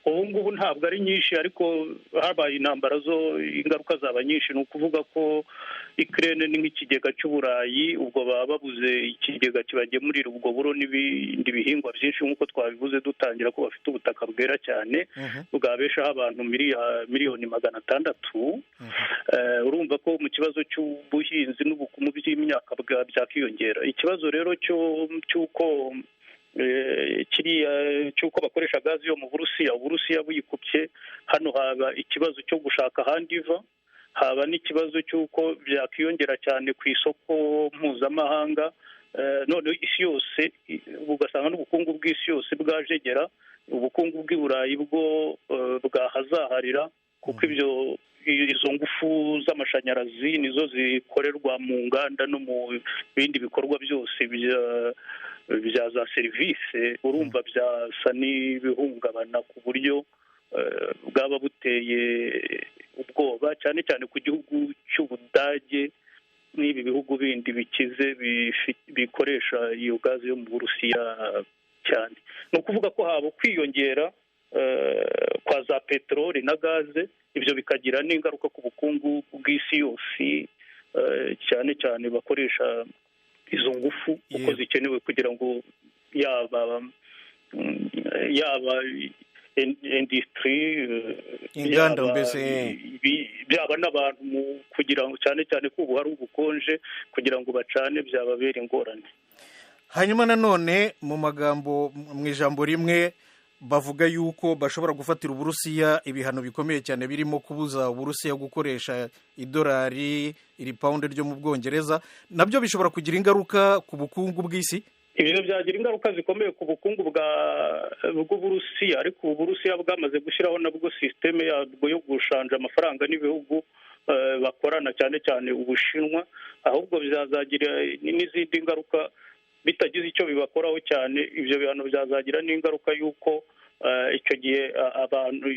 Speaker 3: Ubu ngubu ntabwo ari nyinshi, ariko habaye intambara zo ingaruka zaba nyinshi. Ni ukuvuga ko Ukraine ni nk'ikigega cy'Uburayi, ubwo baba babuze ikigega kibagemurira ubwo buro n'ibindi bihingwa byinshi, nk'uko twabivuze dutangira ko bafite ubutaka bwera cyane bwabeshaho abantu miliyoni 600. Urumva ko mu kibazo cy'ubuhinzi n'ubukungu by'imyaka byakiyongera. Ikibazo rero cy'uko kiriya cy'uko bakoresha gazi yo mu Burusiya, Uburusiya buyikupye, hano haba ikibazo cyo gushaka ahandi iva, haba n'ikibazo cy'uko byakiyongera cyane ku isoko mpuzamahanga. Noneho isi yose ugasanga n'ubukungu bw'isi yose bwajegera, ubukungu bw'i Burayi bwo bwahazaharira, kuko ibyo izo ngufu z'amashanyarazi nizo zikorerwa mu nganda no mu bindi bikorwa byose bya za serivisi. Urumva byasa n'ibihungabana ku buryo bwaba buteye ubwoba, cyane cyane ku gihugu cy'Ubudage n'ibi bihugu bindi bikize bikoresha iyo gazi yo mu Burusiya cyane. Ni ukuvuga ko haba kwiyongera kwa za peteroli na gaze, ibyo bikagira n'ingaruka ku bukungu bw'isi yose, cyane cyane bakoresha izo ngufu uko zikenewe kugira ngo yaba industrie,
Speaker 1: inganda mbese,
Speaker 3: byaba n'abantu, kugira ngo cyane cyane ko ubu hari ubukonje, kugira ngo bacane byababera ingorane.
Speaker 1: Hanyuma nanone mu magambo, mu ijambo rimwe, bavuga yuko bashobora gufatira Uburusiya ibihano bikomeye cyane, birimo kubuza Uburusiya gukoresha idolari, iri pound ryo mu Bwongereza. Nabyo bishobora kugira ingaruka ku bukungu bw'isi.
Speaker 3: Ibyo byagira ingaruka zikomeye ku bukungu bw'Uburusiya, ariko Uburusiya bwamaze gushyiraho nabwo système yabwo yo gushanja amafaranga n'ibihugu bakorana, cyane cyane Ubushinwa. Ahubwo byazagira n'izindi ngaruka bitagize icyo bibakoraho cyane. Ibyo bihano byazagira n'ingaruka y'uko icyo gihe abantu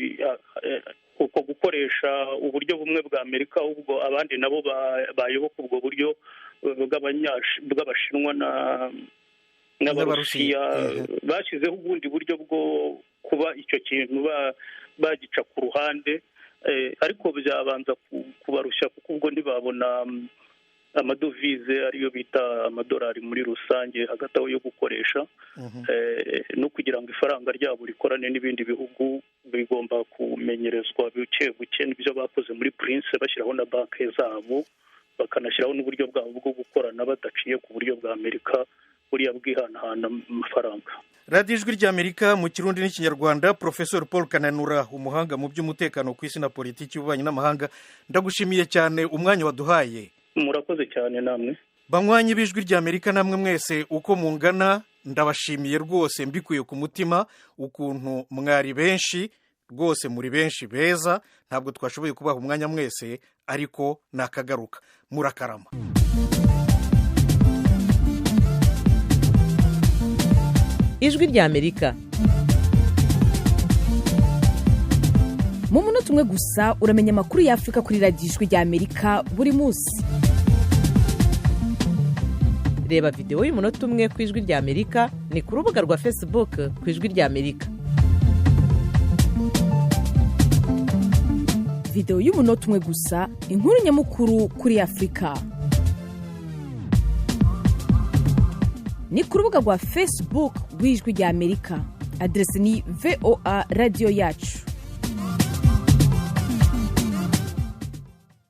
Speaker 3: uko gukoresha uburyo bumwe bwa Amerika, ahubwo abandi nabo bayoboka ubwo buryo bw'Abashinwa n'Abarusiya. Bashyizeho ubundi buryo bwo kuba icyo kintu bagica ku ruhande, ariko byabanza kubarushya, kuko ubwo ntibabona amadovize, ariyo bita amadolari muri rusange, hagati aho yo gukoresha no kugira ngo ifaranga ryabo rikorane n'ibindi bihugu bigomba kumenyerezwa buke buke. Nibyo bakoze muri BRICS, bashyiraho na banki zabo, bakanashyiraho n'uburyo bwabo bwo gukorana badaciye ku buryo bwa Amerika buriya bwihanahana amafaranga.
Speaker 1: Radiyo Ijwi ry'Amerika mu Kirundi n'Ikinyarwanda. Profesor Paul Kananura, umuhanga mu by'umutekano ku isi na politiki y'ububanyi n'amahanga, ndagushimiye cyane umwanya waduhaye.
Speaker 3: Murakoze cyane namwe.
Speaker 1: Banywanyi b'Ijwi ry'Amerika, namwe mwese uko mungana, ndabashimiye rwose mbikuye ku mutima ukuntu mwari benshi. Rwose muri benshi beza, ntabwo twashoboye kubaha umwanya mwese, ariko nakagaruka. Murakarama.
Speaker 2: Ijwi ry'Amerika.
Speaker 13: Mu munota umwe gusa uramenya amakuru y'Afurika kuri Radiyo Ijwi ry'Amerika buri munsi.
Speaker 2: Reba videwo y'umunota umwe ku Ijwi ry'Amerika ni ku rubuga rwa Facebook ku Ijwi ry'Amerika.
Speaker 13: Videwo y'umunota umwe gusa, inkuru nyamukuru kuri Afurika. Ni ku rubuga rwa Facebook rw'Ijwi rya Amerika, aderesi ni VOA Radiyo Yacu.